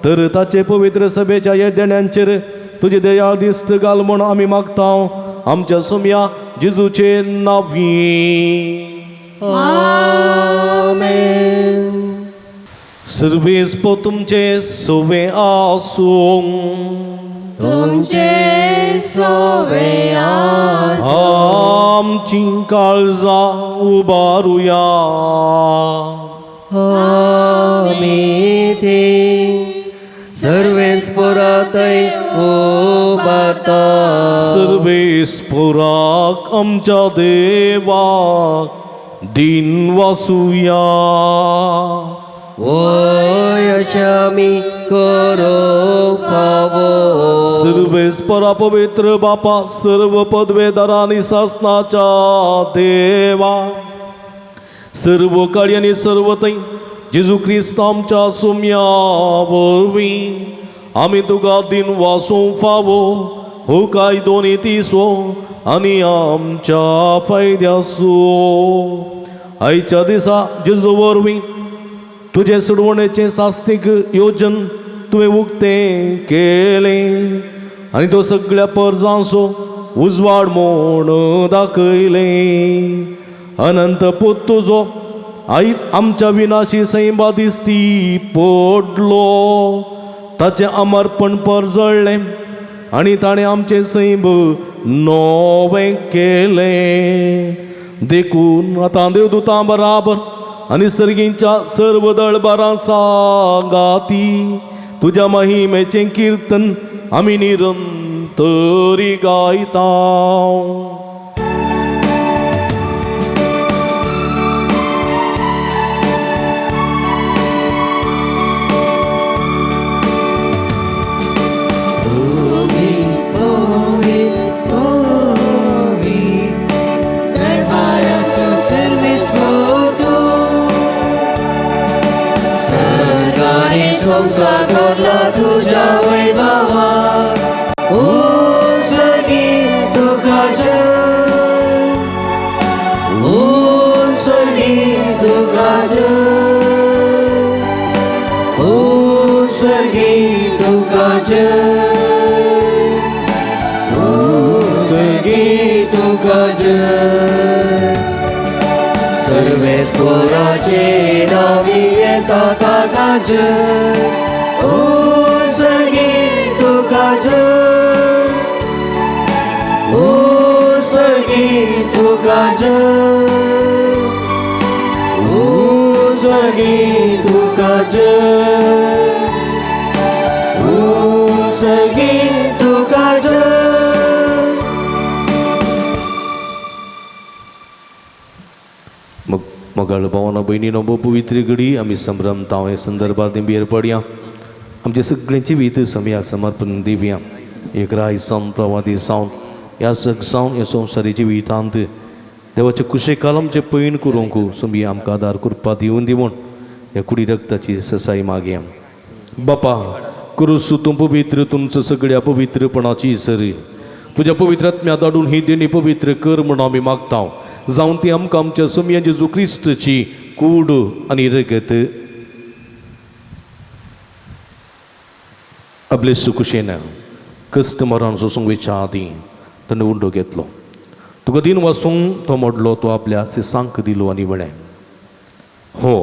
तर ताचे पवित्र सभेच्या ह्या देण्यांचेर तुजे दयाळ दिश्ट घाल म्हूण आमी मागता आमच्या सोम्या जेजूचे नांवी. आमेन. सर्वेस पो तुमचे सोवे आसूं. तुमचे सोवे आसूं. आमची काळजां उबारुया. आमी ती सर्वेस्पोरातय उबारता. सर्वेस्पोराक आमच्या देवाक दिन वासुया. वय अशें आमी करूंक फावो. सर्वेस्परा पवित्र बापा, सर्व पदवेदारांनी सासनाच्या देवा, सर्व काळी आनी सर्व थंय जेजू क्रिस्त आमच्या सुम्या वरवीं आमी तुका दिन वासूंक फावो हो कायदो नितीचो आनी आमच्या फायद्याचो. आयच्या दिसा जेजू वरवीं तुजें सोडवणेचें सास्तीक योजन तुवें उक्तें केलें आनी तो सगळ्या परजांचो उजवाड म्हूण दाखयलें. अनंत पूत तुजो आई आमच्या विनाशी सैमा दिश्टी पडलो, ताचें अमर्पण परजळ्ळें आनी ताणें आमचें सैम नवें केलें. देखून आतां देवदूतां बराबर आनी सर्गींच्या सर्व दळबारां सांगाती तुज्या महिमेचें किर्तन आमी निरंतरी गायता. संसार भरला तुज्या वैभवा, उंसर्गी तुका जय, उंसर्गी तुका जय, उंसर्गी तुका जय, उंसर्गी तुका जय. सर्वेस्पोराचे नावी येता काका जय, उंसर्गी तुका जय, उंसर्गी तुका जय, उंसर्गी तुका जय, उंसर्गी तुका जय. मोगाळ भावानो भयणीनो, भोव पवित्र घडी आमी संभ्रमता हे संदर्भार दिंबेर पडया. आमचे सगळें जिवीत समयाक समर्पण दिवया. एक राय सावन प्रवादी सावन ह्या सग सावन ह्या संवसारी जिवितांत देवाचे कुशेकाल आमचें पयण करूंक सुमी आमकां आदार कृपा दिवन दिवन ह्या कुडी रक्ताची ससाई मागया. बापा क्रुसू तूं पवित्र, तुमचो सगळ्या पवित्रपणाची सरी तुज्या पवित्र आत्म्या धाडून ही देणी पवित्र कर म्हूण आमी मागता. जावन ती आमकां आमच्या सोमया जेजू क्रिस्तची कूड आनी रगत आपले सुकुशेन कश्ट मरण सोसूंक वयच्या आदीं ताणें उंडो घेतलो. तुका दिन वासूंक तो मोडलो, तो आपल्या सिसांक दिलो आनी म्हळें, हो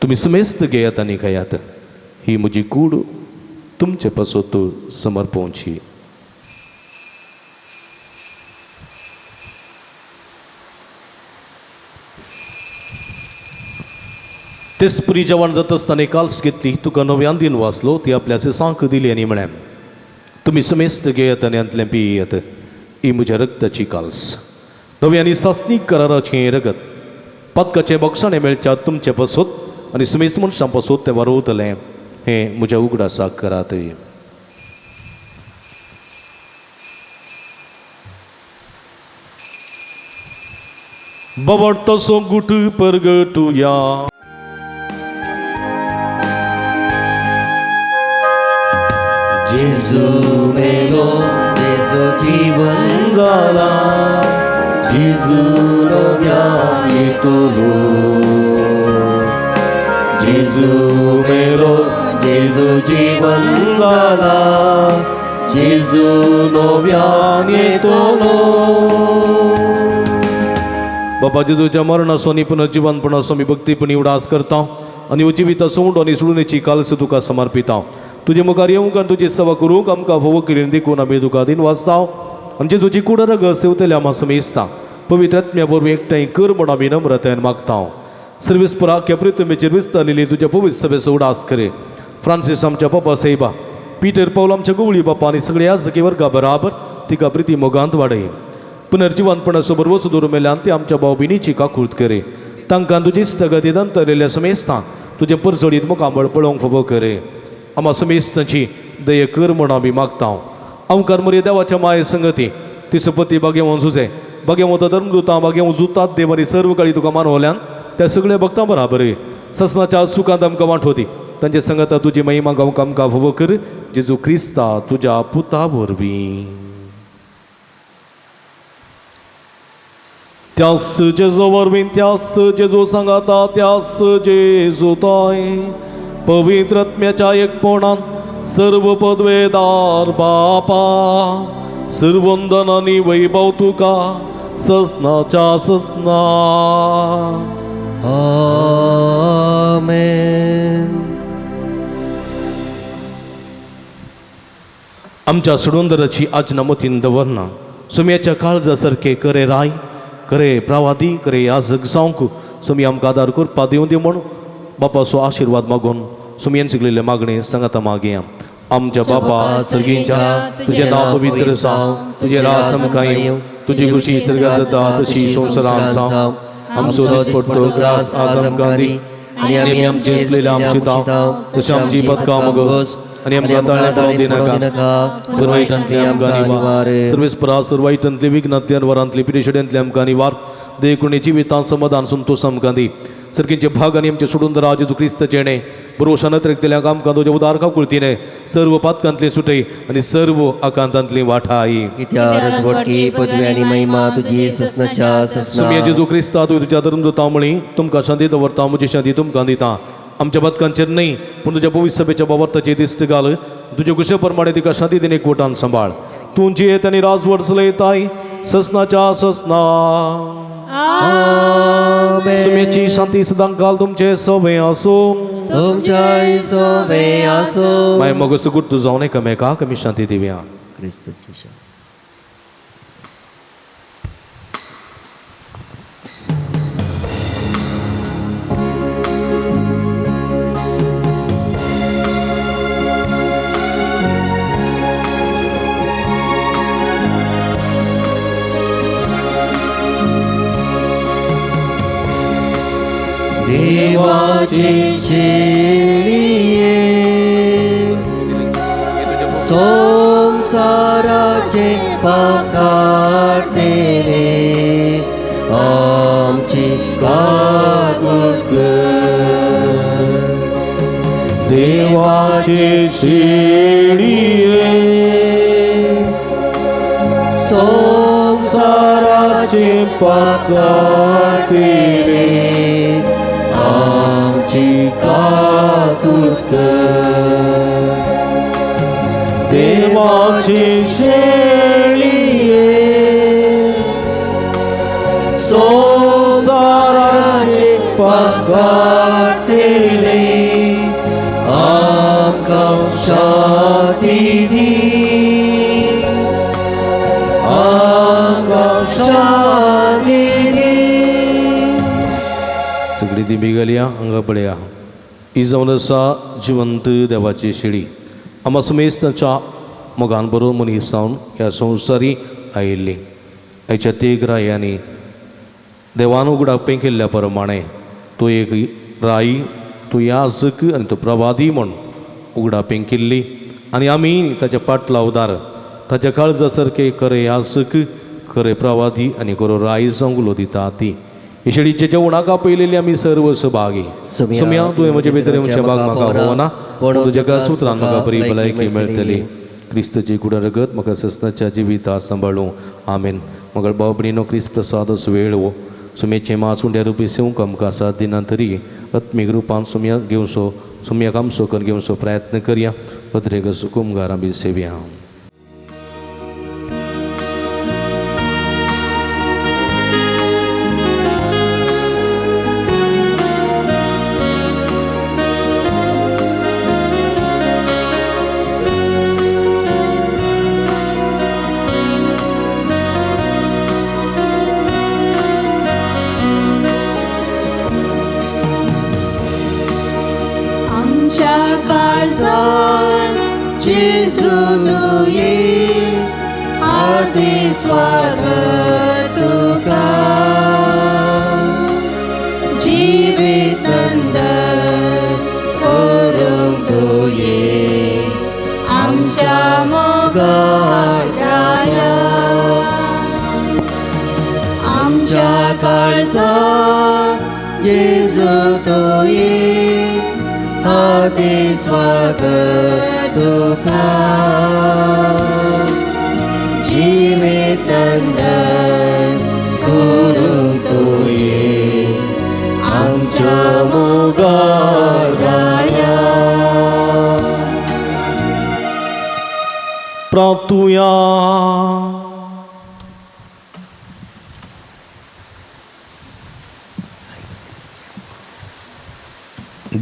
तुमी समेस्त घेयात आनी खायात, ही म्हजी कूड तुमचे पासत समर्पोवची. तेसपुरी जेवण जाता आसतना काल्स घेतली, तुका नव्यान दिन वाचलो, ती आपल्या सिसांक दिली आनी म्हळें, तुमी समेस्त घेयात आनी हांतलें पियेयात, ही म्हज्या रक्ताची काल्स, नवी आनी सासणीक कराराचें हें रगत, पातकाचें बक्षाणें मेळच्या तुमचे पासत आनी समेस्त मनशां पासत तें वारवतलें, हें म्हज्या उगडासाक करात. बाबा तसो गुट परगटुया. जेजू मेलो, जेजू जीवन जाला, जेजू नव्यान येतलो. जेजू मेलो, जेजू जीवन जाला, जेजू नव्यान येतलो. बाबा जेजूच्या मरणाचो आनी पुनर्जिवनपणाचो आमी भक्तीपणी उडास करता आनी जिविताचो उंडो आनी सोडूनेची कालस तुका समर्पिता. तुजे मुखार येवंक आनी तुजी सेवा करूंक आमकां फावो केली देखून आमी तुका दिन वाचता. आमची तुजी कूड रगत सेवतल्या आमकां समेजता. पवित्र आत्म्या वरवीं एकठांय कर म्हूण आमी नम्रतायेन मागता. सर्वीस पुराख्या प्रितमेचेर विस्तारलेली तुज्या पवित्र सभेचो उडास करे. फ्रांसीस आमच्या पप्पा साहेबा, पीटर पावल आमच्या गुवळी बापा आनी सगळ्या याजकी वर्गा बराबर तिका प्रिती मोगांत वाडय. पुनर्जिवनपणाचो बरवस दवरून मेल्यान ती आमच्या भाव भयणीची काकूळत करे. तांकां तुजी इश्टागती दंतरलेल्या समेस्तांक तुजें परजळीत मुखामळ पळोवंक फावो करे. आमा समेस्तांची दये कर म्हूण आमी मागता. आमकार मरे देवाच्या माये संगती ती सपती बागेवन सुजे बागेवंत धर्मदुतां बागेवन जुतात देव आनी सर्व काळी तुका मानवल्यान त्या सगळ्या भक्तां बराबर ससनाच्या सुखांत आमकां वांटोती तांचे संगता तुजी महिमा गावंक आमकां फावो कर जेजू क्रिस्ता तुज्या पुता वरवीं. त्यास जेजू वरवीं त्यास जेजू सांगाता त्यास जेजू ताय पवित्र आत्म्याच्या एकपणान सर्व पदवेदार बापा सर्वंदन आनी वैभव तुका ससनाच्या ससना. आमेन. आमच्या सुडुंदराची आज्ञा मतीन दवरना सुम्याच्या काळजा सारखे करे राय करे प्रवादी करे याजक जावंक सुमी आमकां आदार करपा दिवं दी म्हूण बापाचो आशिर्वाद मागून सुमयेन शिकलेले मागणें सांगाता मागया. आमच्या बापा सर्गींच्या तुजें नांव पवित्र जावं, तुजें रास आमकां येवं, तुजी खुशी सर्गात जाता तशी संवसारांत जावं. आमचो दिसपट्टो ग्रास आज आमकां दी आनी आमी आमचे आसलेले आमचे दाव तशें आमची पदकां मगोस आनी आमकां ताळें पडोवंक दिनाका, पूण वायटांतली आमकां निवार. सर्वेस्परा सर्व वायटांतली विघ्नांतली अनवरांतली पिडेशेड्यांतली आमकां निवार. देखून जिवितांत समाधान संतोष आमकां दी. सर्गींचे भाग आनी आमचे सोडून जेजू क्रिस्त जेणे बरोशान त्रेकतल्या आमकां तुज्या उदार काकुळतीने सर्व पातकांतली सुटय आनी सर्व आकांतांतली वाठाय. कित्याक पदवी आनी महिमा तुजी ससनाच्या ससना. सुमया जेजू क्रिस्ता तुवें तुज्या धर्मदुतां म्हळी तुमकां शांती दवरता म्हजी शांती तुमकां दिता. आमच्या पदकांचेर न्हय पूण तुज्या भविश्य सभेच्या बाबताची दिश्ट घाल. तुज्या कुशे प्रमाणे तिका शांती दिने एकवटान सांबाळ. तूं जियेत आनी राजवट चलयताय ससनाच्या ससना. सुम्याची शांती सदांकाल तुमचे सवे आसूं. तुमच्याय सवे आसूं. माय मग सुगूट जावन एकामेकाक आमी शांती दिवया. क्रिस्ताची शांती. देवाचे शेळये संसाराचे पाप काडटले आमची काकूट कर. देवाचे शेळये संसाराचे पाप काडटले आमची काकूट कर. देवाचे शेळये संसाराचे पाप काडटले आमकां शांती दी, आमकां शांती दी. सगळी ती बिगलया हांगा पळया ही जावन आसा जिवंत देवाची शेळी. आमा समेस्तांच्या मोगान बरोवन मनीस जावन ह्या संवसारी आयिल्ली. हाच्या तेग रायांनी देवान उगडाक पेंकिल्ल्या प्रमाणे तो एक राय तो याजक आनी तो प्रवादी म्हूण उगडा पेंकिल्ली आनी आमी ताच्या पाटलावदार ताच्या काळजा सारके खरे याजक खरे प्रवादी आनी खरो राय जावंक उलो दिता ती शेळीच्या जेवणाक आपयलेली आमी सर्व सहभागी. सुम्या तुवें म्हजे भितर येवचें भाग म्हाका होवना पूण तुज्या सुत्रान म्हाका बरी भलायकी मेळटली. क्रिस्तची कुडा रगत म्हाका ससनाच्या जिविता सांबाळूं. आमेन. मगळ भाव भयणीनो क्रिस्त प्रसाद असो वेळ हो सुम्याचें मास उंड्या रुपी सेवंक आमकां सात दिना तरी आत्मीक रुपान सुम्या घेवचो सुम्याक आमचो करून घेवचो प्रयत्न करया. पत्रेक सुकुमगारां बी सेवया. स्वागत तुका जिवीत नंदन आमच्या काळजांत जेजू तुवें हाती स्वागत तुका जिवीत नंदन करूंक तुवें आमच्या मोगाळ राया. प्रार्थुया.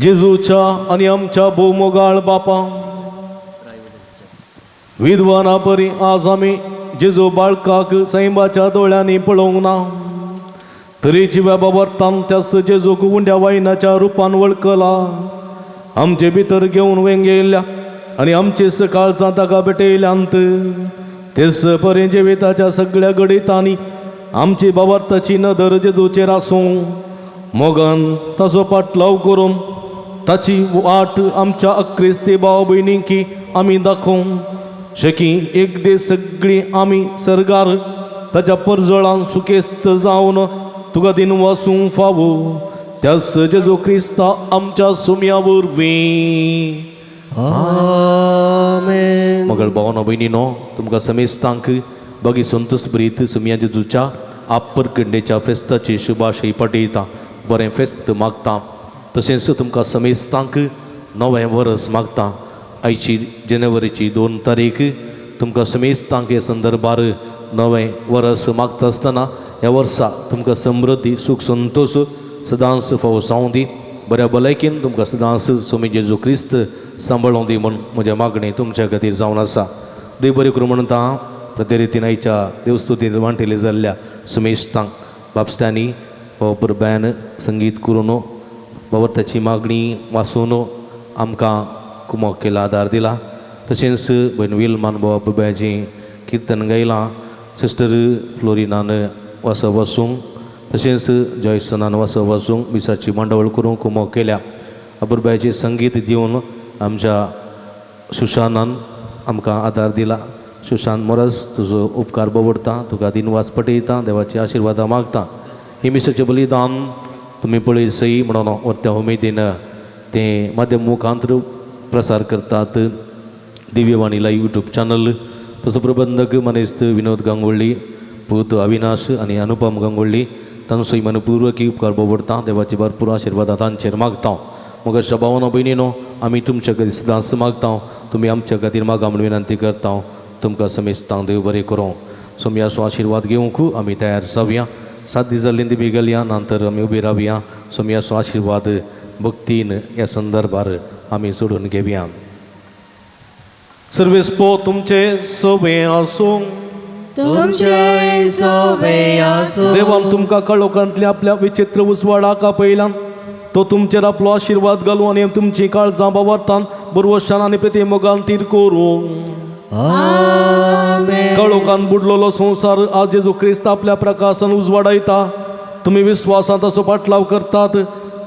जेजूच्या आनी आमच्या भोवमोगाळ बापा, विद्वाना परी आज आमी जेजू बाळकाक सैमाच्या दोळ्यांनी पळोवंक ना, तरी जिव्या बाबरतान त्यास जेजूक उंड्या वायनाच्या रुपान वळखला. आमचे भितर घेवन वेंगेल्या आनी आमचे सकाळचां ताका भेटयल्यांत. तेच परी जिविताच्या सगळ्या घडितांनी आमची बाबरताची नदर जेजूचेर आसूं. मोगान ताचो पाटलाव करून ताची वाट आमच्या अक्रिस्ती भाव भयणींकी आमी दाखोवं शकी. एक दीस सगळीं आमी सर्गार ताच्या परजळान सुखेस्त जावन तुका दिन वासूंक फावो त्यास जेजू क्रिस्ता आमच्या सुम्या वरवीं. आमेन. मगळ भावना भयणीनो, तुमकां समेस्तांक बगी संतोष ब्रीत सुम्या जेजूच्या आपरकंडेच्या फेस्ताची शुभाशय पाठयता. बरें फेस्त मागता. तशेंच तुमकां समेस्तांक नवें वरस मागता. आयची जानेवारीची 2 तारीख तुमकां समेस्तांक हे संदर्भार नवें वरस मागता आसतना ह्या वर्सा तुमकां समृद्धी, सूख, संतोष सदांच फावो जावं दी. बऱ्या भलायकेन तुमकां सदांच स्वामी जेजू क्रिस्त सांबाळूं दी म्हूण म्हजें मागणें तुमच्या खातीर जावन आसा. देव बरें करूं म्हणटा. प्रतिरितीन आयच्या देवस्तुतीन वांटेली जाल्ल्या समेस्तांक बापस्टांनी बाबर बॅन संगीत करून बाबर ताची मागणी वाचून आमकां कुमोक केला आदार दिला. तशेंच भयण विलमान बाबा बाबाचें किर्तन गायलां, सिस्टर फ्लोरिनान वास वासूंक, तशेंच जॉयसनान वास वासूंक मिसाची मांडावळ करूंक कुमोक केल्या. अपुरबायचें संगीत दिवन आमच्या सुशानान आमकां आदार दिला. सुशांत मोरस, तुजो उपकार बवडता, तुका दिनवास पटयता, देवाची आशिर्वादां मागता. ही मिसाचें बलिदान तुमी पळय सई म्हणून व्हरत्या उमेदीन तें माध्यम मुखांत प्रसार करतात. दिव्यवाणी लायव्ह यूट्यूब चॅनल तसो प्रबंधक मनेस्त विनोद गांगोळ्ळी, पूत अविनाश आनी अनुपम गांगोळ्ळी तांचोय मनपूर्वक उपकार बवडता. देवाची भरपूर आशिर्वादां तांचेर मागता. मग भावना भयणीनो, आमी तुमच्या खातीर सदांच मागता, तुमी आमच्या खातीर मागा म्हूण विनंती करता. तुमकां समेस्तांक देव बरें करूं. सोमयाचो आशिर्वाद घेवंक आमी तयार जावया. 7 दीस जाल्ली ती घालया, नंतर आमी उबी रावया. सोमयाचो आशिर्वाद भक्तीन ह्या संदर्भार आमी सोडून घेवया. सर्वेस्पो तुमचे सवे आसूं. तुमचे सवे आसूं. देवान तुमकां कळोखांतल्या आपल्या विचित्र उजवाडाक आपयला. तो तुमचेर आपलो आशिर्वाद घालूं आनी तुमची काळजां बावरतान बरवशान आनी प्रिती मोगान तीर करूं. आमेन. कळोखान बुडलेलो संवसार आज जेजू क्रिस्त आपल्या प्रकाशान उजवाडायता. तुमी विस्वासांत असो पाटलाव करतात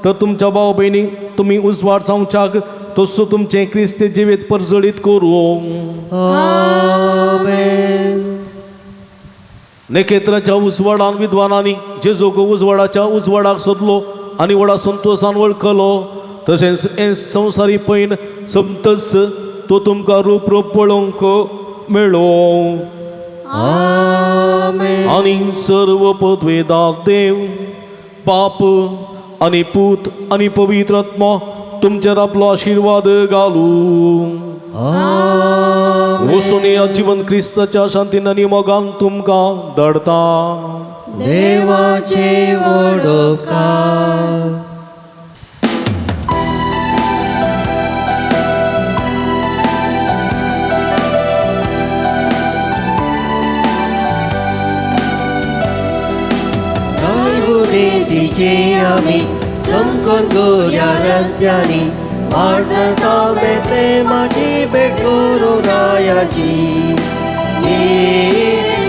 तर तुमच्या भाव भयणी तुमी उजवाड जावच्याक तसो तुमचें क्रिस्ती जिवीत परजळीत करूं. आमेन. नखेत्राच्या उजवाडान विद्वानांनी जेजूक उजवाडाच्या उजवाडाक सोदलो आनी व्हडा संतोशान वळखलो. तशेंच हें संवसारी पैन समतस तो तुमकां रूप रूप पळोवंक मेळो. आमेन. आनी सर्व पदवेदार देव बाप आनी पूत आनी पवित्र आत्मो तुमचेर आपलो आशिर्वाद घालूं. वचून या जिवन क्रिस्ताच्या शांतीन आनी मोगान तुमकां धाडता. देवाचे वडोकार. तिचे आमी चमकून गोऱ्या रस्त्यांनी वाडटा मेतले माझी भेट करूं रायाची.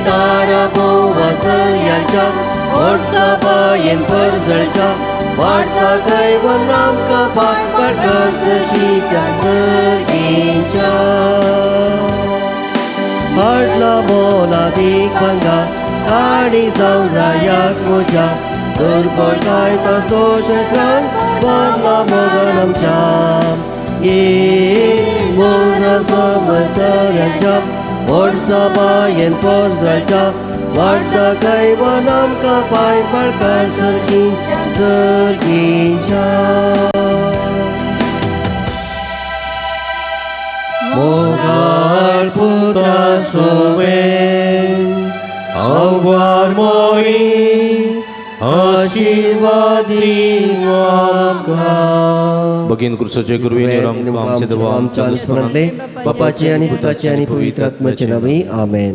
तारा बोवा सरयाच्या वर्साबायेन परजळच्या वाडटा खंय आमकां पाट पाट त्या सर्गीच्या. हाडला मोलादीक भांगा काणी जावन रायाक म्हज्या दुर्बळताय तसो शस्त्रान भरला मोगान आमच्या मोजा समजऱ्यांच्या व्हड सभायेन पोरजळच्या वाडटा कैवान आमकां पांय पडका सर्गी सर्गीच्या मोगाळ पुत्रा सोवे आव्हान मोरी आशीर्वादी आमकां. भगीन क्रुसाचे गुरुवीन आमच्या देवा आमच्या आमच्या अनुस्मरणांतले बापाचे आणि पुताचे आणि पवित्र आत्म्याचे नावे आमेन.